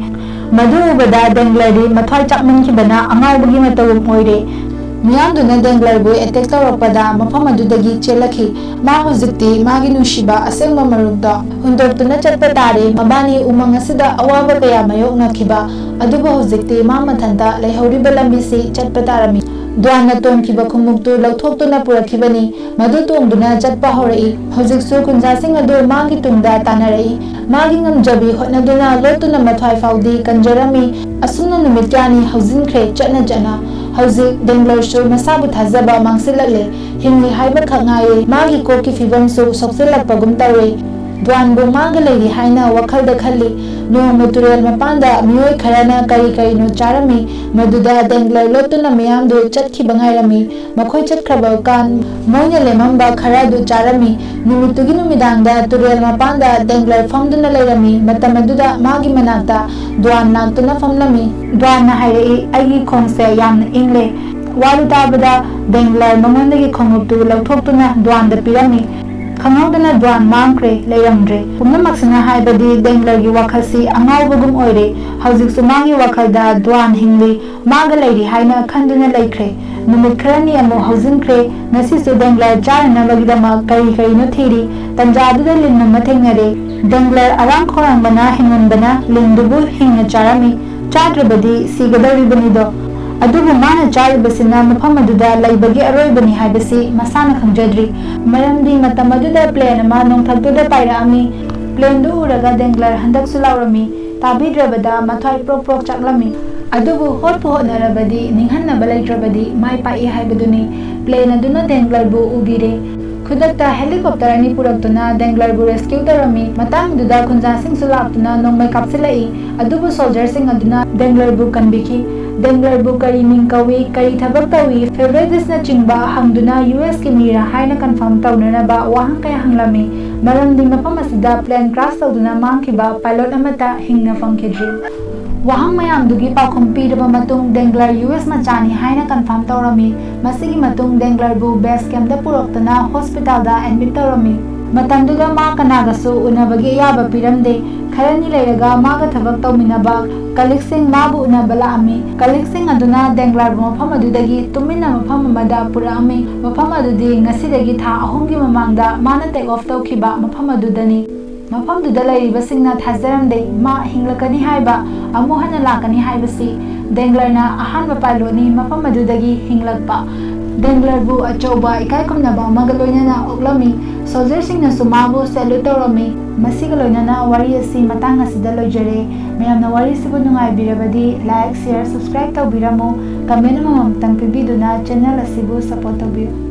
ꯃꯗꯨ ꯎꯕꯗ ꯗꯦꯡꯒ꯭ꯂꯔꯗꯤ ꯃꯊ꯭ꯋꯥꯏ ꯆꯥꯛꯃꯟꯈꯤꯕꯅ ꯑꯉꯥꯎꯕꯒꯤ ꯃꯇꯧ ꯑꯣꯏꯔꯦ꯫ ꯃꯤꯌꯥꯝꯗꯨꯅ ꯗꯦꯡꯒ꯭ꯂꯔꯕꯨ attack ꯇꯧꯔꯛꯄꯗ ꯃꯐꯝ ꯑꯗꯨꯗꯒꯤ ꯆꯦꯜꯂꯛꯈꯤ꯫ ꯃꯥ ꯍꯧꯖꯤꯛꯇꯤ ꯃꯥꯒꯤ ꯅꯨꯡꯁꯤꯕ ꯑꯁꯦꯡꯕ ꯃꯔꯨꯞꯇꯣ ꯍꯨꯟꯗꯣꯛꯇꯨꯅ ꯆꯠꯄ ꯇꯥꯔꯦ꯫ ꯃꯕꯥꯅꯤ ꯎꯃꯪ ꯑꯁꯤꯗ ꯑꯋꯥꯕ ꯀꯌꯥ ꯃꯥꯌꯣꯛꯅꯈꯤꯕ ꯑꯗꯨꯕꯨ ꯍꯧꯖꯤꯛꯇꯤ ꯃꯥ ꯃꯊꯟꯇ ꯂꯩꯍꯧꯔꯤꯕ ꯂꯝꯕꯤꯁꯤ ꯆꯠꯄ ꯇꯥꯔꯝꯃꯤ꯫ ꯗ꯭ꯋꯥꯟꯅ ꯇꯣꯡꯈꯤꯕ ꯈꯣꯡꯎꯞꯇꯨ ꯂꯧꯊꯣꯛꯇꯨꯅ ꯄꯨꯔꯛꯈꯤꯕꯅꯤ꯫ ꯃꯗꯨ ꯇꯣꯡꯗꯨꯅ ꯆꯠꯄ ꯍꯧꯔꯛꯏ꯫ ꯍꯧꯖꯤꯛꯁꯨ ꯈꯨꯟꯖꯥꯁꯤꯡ ꯑꯗꯨ ꯃꯥꯒꯤ ꯇꯨꯡꯗ ꯇꯥꯟꯅꯔꯛꯏ꯫ ꯃꯥꯒꯤ ꯉꯝꯖꯕꯤ ꯍꯣꯠꯅꯗꯨꯅ ꯂꯣꯠꯇꯨꯅ ꯃꯊ꯭ꯋꯥꯏ ꯐꯥꯎꯗꯤ ꯀꯟꯖꯔꯝꯃꯤ꯫ ꯑꯁꯨꯝꯅ ꯅꯨꯃꯤꯠ ꯀꯌꯥꯅꯤ ꯍꯧꯖꯤꯟꯈ꯭ꯔꯦ꯫ ꯆꯠꯅ ꯆꯠꯅ ꯍꯧꯖꯤꯛ ꯗꯦꯡꯒ꯭ꯂꯔꯁꯨ ꯃꯁꯥꯕꯨ ꯊꯥꯖꯕ ꯃꯥꯡꯁꯤꯜꯂꯛꯂꯦ꯫ ꯍꯤꯡꯂꯤ ꯍꯥꯏꯕ ꯈꯛ ꯉꯥꯏꯔꯦ꯫ ꯃꯥꯒꯤ ꯀꯣꯛꯀꯤ ꯐꯤꯕꯝꯁꯨ ꯁꯣꯛꯆꯤꯜꯂꯛꯄꯒꯨꯝ ꯇꯧꯔꯦ꯫ ꯗ꯭ꯋꯥꯟꯕꯨ ꯃꯥꯒ ꯂꯩꯔꯤ ꯍꯥꯏꯅ ꯋꯥꯈꯜꯗ ꯈꯜꯂꯤ꯫ ꯅꯣꯡꯃ ꯇꯨꯔꯦꯜ ꯃꯄꯥꯟꯗ ꯃꯤꯑꯣꯏ ꯈꯔꯅ ꯀꯔꯤ ꯀꯔꯤꯅꯣ ꯆꯥꯔꯝꯃꯤ꯫ ꯃꯗꯨꯗ ꯗꯦꯡꯒ꯭ꯂꯔ ꯂꯣꯠꯇꯨꯅ ꯃꯤꯌꯥꯝꯗꯨ ꯆꯠꯈꯤꯕ ꯉꯥꯏꯔꯝꯃꯤ꯫ ꯃꯈꯣꯏ ꯆꯠꯈ꯭ꯔꯕ ꯀꯥꯟ ꯃꯣꯏꯅ ꯂꯦꯝꯃꯝꯕ ꯈꯔ ꯑꯗꯨ ꯆꯥꯔꯝꯃꯤ꯫ ꯅꯨꯃꯤꯠꯇꯨꯒꯤ ꯅꯨꯃꯤꯗꯥꯡꯗ ꯇꯨꯔꯦꯜ ꯃꯄꯥꯟꯗ ꯗꯦꯡꯒ꯭ꯂꯔ ꯐꯝꯗꯨꯅ ꯂꯩꯔꯝꯃꯤ꯫ ꯃꯇꯝ ꯑꯗꯨꯗ ꯃꯥꯒꯤ ꯃꯅꯥꯛꯇ ꯗ꯭ꯋꯥꯟ ꯂꯥꯛꯇꯨꯅ ꯐꯝꯂꯝꯃꯤ꯫ ꯗ꯭ꯋꯥꯟꯅ ꯍꯥꯏꯔꯛꯏ, "ꯑꯩꯒꯤ ꯈꯣꯡꯁꯦ ꯌꯥꯝꯅ ꯏꯪꯂꯦ꯫" ꯋꯥꯗꯨ ꯇꯥꯕꯗ ꯗꯦꯡꯒ꯭ꯂꯔ ꯃꯉꯣꯟꯗꯒꯤ ꯈꯣꯡꯎꯞꯇꯨ ꯂꯧꯊꯣꯛꯇꯨꯅ ꯗ꯭ꯋꯥꯟꯗ ꯄꯤꯔꯝꯃꯤ꯫ ꯈꯪꯍꯧꯗꯅ ꯗ꯭ꯋꯥꯟ ꯃꯥꯡꯈ꯭ꯔꯦ, ꯂꯩꯔꯝꯗ꯭ꯔꯦ꯫ ꯄꯨꯝꯅꯃꯛꯁꯤꯅ ꯍꯥꯏꯕꯗꯤ ꯗꯦꯡꯒ꯭ꯂꯔꯒꯤ ꯋꯥꯈꯜꯁꯤ ꯑꯉꯥꯎꯕꯒꯨꯝ ꯑꯣꯏꯔꯦ꯫ ꯍꯧꯖꯤꯛꯁꯨ ꯃꯥꯒꯤ ꯋꯥꯈꯜꯗ ꯗ꯭ꯋꯥꯟ ꯍꯤꯡꯂꯤ, ꯃꯥꯒ ꯂꯩꯔꯤ ꯍꯥꯏꯅ ꯈꯟꯗꯨꯅ ꯂꯩꯈ꯭ꯔꯦ꯫ ꯅꯨꯃꯤꯠ ꯈꯔꯅꯤ ꯑꯃꯨꯛ ꯍꯧꯖꯤꯟꯈ꯭ꯔꯦ꯫ ꯉꯁꯤꯁꯨ ꯗꯦꯡꯒ꯭ꯂꯔ ꯆꯥꯅꯅꯕꯒꯤꯗꯃꯛ ꯀꯔꯤ ꯀꯔꯤꯅꯣ ꯊꯤꯔꯤ꯫ ꯇꯟꯖꯥꯗꯨꯗ ꯂꯤꯟ ꯑꯃ ꯊꯦꯡꯅꯔꯦ꯫ ꯗꯦꯡꯒ꯭ꯂꯔ ꯑꯔꯥꯡ ꯈꯧꯔꯥꯡꯕꯅ ꯍꯤꯡꯍꯟꯕꯅ ꯂꯤꯟꯗꯨꯕꯨ ꯍꯤꯡꯅ ꯆꯥꯔꯝꯃꯤ꯫ ꯆꯥꯗ꯭ꯔꯕꯗꯤ ꯁꯤꯒꯗꯧꯔꯤꯕꯅꯤꯗꯣ꯫ ꯑꯗꯨꯕꯨ ꯃꯥꯅ ꯆꯥꯔꯤꯕꯁꯤꯅ ꯃꯐꯝ ꯑꯗꯨꯗ ꯂꯩꯕꯒꯤ ꯑꯔꯣꯏꯕꯅꯤ ꯍꯥꯏꯕꯁꯤ ꯃꯁꯥꯅ ꯈꯪꯖꯗ꯭ꯔꯤ꯫ ꯃꯔꯝꯗꯤ ꯃꯇꯝ ꯑꯗꯨꯗ plane ꯑꯃ ꯅꯣꯡꯊꯛꯇꯨꯗ ꯄꯥꯏꯔꯛꯑꯝꯃꯤ꯫ Plane ꯗꯨ ꯎꯔꯒ ꯗꯦꯡꯒ꯭ꯂꯔ ꯍꯟꯗꯛꯁꯨ ꯂꯥꯎꯔꯝꯃꯤ꯫ ꯇꯥꯕꯤꯗ꯭ꯔꯕꯗ ꯃꯊ꯭ꯋꯥꯏ ꯄ꯭ꯔꯣꯛ ꯄ꯭ꯔꯣꯛ ꯆꯥꯛꯂꯝꯃꯤ꯫ ꯑꯗꯨꯕꯨ ꯍꯣꯠꯄꯨ ꯍꯣꯠꯅꯔꯕꯗꯤ ꯅꯤꯡꯍꯟꯅꯕ ꯂꯩꯇ꯭ꯔꯕꯗꯤ ꯃꯥꯏ ꯄꯥꯛꯏ ꯍꯥꯏꯕꯗꯨꯅꯤ꯫ Plane ꯑꯗꯨꯅ ꯗꯦꯡꯒ꯭ꯂꯔꯕꯨ ꯎꯕꯤꯔꯦ꯫ ꯈꯨꯗꯛꯇ helicopter ꯑꯅꯤ ꯄꯨꯔꯛꯇꯨꯅ ꯗꯦꯡꯒ꯭ꯂꯔꯕꯨ rescue ꯇꯧꯔꯝꯃꯤ꯫ ꯃꯇꯥꯡꯗꯨꯗ ꯈꯨꯟꯖꯥꯁꯤꯡꯁꯨ ꯂꯥꯛꯇꯨꯅ ꯅꯣꯡꯃꯩ ꯀꯥꯞꯁꯤꯜꯂꯛꯏ꯫ ꯑꯗꯨꯕꯨ soldierꯁꯤꯡ ꯑꯗꯨꯅ ꯗꯦꯡꯒ꯭ꯂꯔꯕꯨ ꯀꯟꯕꯤꯈꯤ꯫ ꯗꯦꯡꯒ꯭ꯂꯔꯕꯨ ꯀꯔꯤ ꯃꯤꯡ ꯀꯧꯏ, ꯀꯔꯤ ꯊꯕꯛ ꯇꯧꯏ, favouritism ꯅꯆꯤꯡꯕ ꯍꯪꯗꯨꯅ US ꯀꯤ ꯃꯤꯔꯥ ꯍꯥꯏꯅ confirm ꯇꯧꯅꯅꯕ ꯋꯥꯍꯪ ꯀꯌꯥ ꯍꯪꯂꯝꯃꯤ꯫ ꯃꯔꯝꯗꯤ ꯃꯐꯝ ꯑꯁꯤꯗ plane crash ꯇꯧꯗꯨꯅ ꯃꯥꯡꯈꯤꯕ pilot ꯑꯃꯠꯇ ꯍꯤꯡꯅ ꯐꯪꯈꯤꯗ꯭ꯔꯤ꯫ ꯋꯥꯍꯪ ꯃꯌꯥꯝꯗꯨꯒꯤ ꯄꯥꯎꯈꯨꯝ ꯄꯤꯔꯕ ꯃꯇꯨꯡ ꯗꯦꯡꯒ꯭ꯂꯔ ꯌꯨ ꯑꯦꯁ ꯃꯆꯥꯅꯤ ꯍꯥꯏꯅ ꯀꯟꯐꯥꯔꯝ ꯇꯧꯔꯝꯃꯤ꯫ ꯃꯁꯤꯒꯤ ꯃꯇꯨꯡ ꯗꯦꯡꯒ꯭ꯂꯔꯕꯨ ꯕꯦꯁ ꯀꯦꯝꯗ ꯄꯨꯔꯛꯇꯨꯅ ꯍꯣꯁꯄꯤꯇꯥꯜꯗ ꯑꯦꯗꯃꯤꯠ ꯇꯧꯔꯝꯃꯤ꯫ ꯃꯇꯝꯗꯨꯗ ꯃꯥ ꯀꯅꯥꯒꯁꯨ ꯎꯅꯕꯒꯤ ꯑꯌꯥꯕ ꯄꯤꯔꯝꯗꯦ꯫ ꯈꯔꯅꯤ ꯂꯩꯔꯒ ꯃꯥꯒ ꯊꯕꯛ ꯇꯧꯃꯤꯟꯅꯕ ꯀꯂꯤꯛꯁꯤꯡ ꯃꯥꯕꯨ ꯎꯅꯕ ꯂꯥꯛꯑꯝꯃꯤ꯫ ꯀꯂꯤꯛꯁꯤꯡ ꯑꯗꯨꯅ ꯗꯦꯡꯒ꯭ꯂꯔꯕꯨ ꯃꯐꯝ ꯑꯗꯨꯗꯒꯤ ꯇꯨꯃꯤꯟꯅ ꯃꯐꯝ ꯑꯃꯗ ꯄꯨꯔꯛꯑꯝꯃꯤ꯫ ꯃꯐꯝ ꯑꯗꯨꯗꯤ ꯉꯁꯤꯗꯒꯤ ꯊꯥ ꯑꯍꯨꯝꯒꯤ ꯃꯃꯥꯡꯗ ꯃꯥꯅ ꯇꯦꯛ ꯑꯣꯐ ꯇꯧꯈꯤꯕ ꯃꯐꯝ ꯑꯗꯨꯗꯅꯤ꯫ ꯃꯐꯝꯗꯨꯗ ꯂꯩꯔꯤꯕꯁꯤꯡꯅ ꯊꯥꯖꯔꯝꯗꯦ꯫ ꯃꯥ ꯍꯤꯡꯂꯛꯀꯅꯤ ꯍꯥꯏꯕ ꯑꯃꯨꯛ ꯍꯟꯅ ꯂꯥꯛꯀꯅꯤ ꯍꯥꯏꯕꯁꯤ꯫ ꯗꯦꯡꯒ꯭ꯂꯔꯅ ꯑꯍꯥꯟꯕ ꯄꯥꯏꯂꯣꯠꯅꯤ ꯃꯐꯝ ꯑꯗꯨꯗꯒꯤ ꯍꯤꯡꯂꯛꯄ꯫ ꯗꯦꯡꯒ꯭ꯂꯔꯕꯨ ꯑꯆꯧꯕ ꯏꯀꯥꯏ ꯈꯨꯝꯅꯕ ꯑꯃꯒ ꯂꯣꯏꯅꯅ ꯑꯣꯛꯂꯝꯃꯤ꯫ ꯁꯣꯜꯖꯔꯁꯤꯡꯅꯁꯨ ꯃꯥꯕꯨ ꯁꯦꯂ꯭ꯌꯨꯠ ꯇꯧꯔꯝꯃꯤ꯫ ꯃꯁꯤꯒ ꯂꯣꯏꯅꯅ ꯋꯥꯔꯤ ꯑꯁꯤ ꯃꯇꯥꯡ ꯑꯁꯤꯗ ꯂꯣꯏꯖꯔꯦ꯫ ꯃꯌꯥꯝꯅ ꯋꯥꯔꯤꯁꯤꯕꯨ ꯅꯨꯡꯉꯥꯏꯕꯤꯔꯕꯗꯤ ꯂꯥꯏꯛ, ꯁꯤꯌꯔ, ꯁꯕꯁꯀ꯭ꯔꯥꯏꯕ ꯇꯧꯕꯤꯔꯝꯃꯨ꯫ ꯀꯃꯦꯟ ꯑꯃꯃꯝꯇꯪ ꯄꯤꯕꯤꯗꯨꯅ ꯆꯦꯅꯦꯜ ꯑꯁꯤꯕꯨ ꯁꯄꯣꯔꯠ ꯇꯧꯕꯤꯌꯨ꯫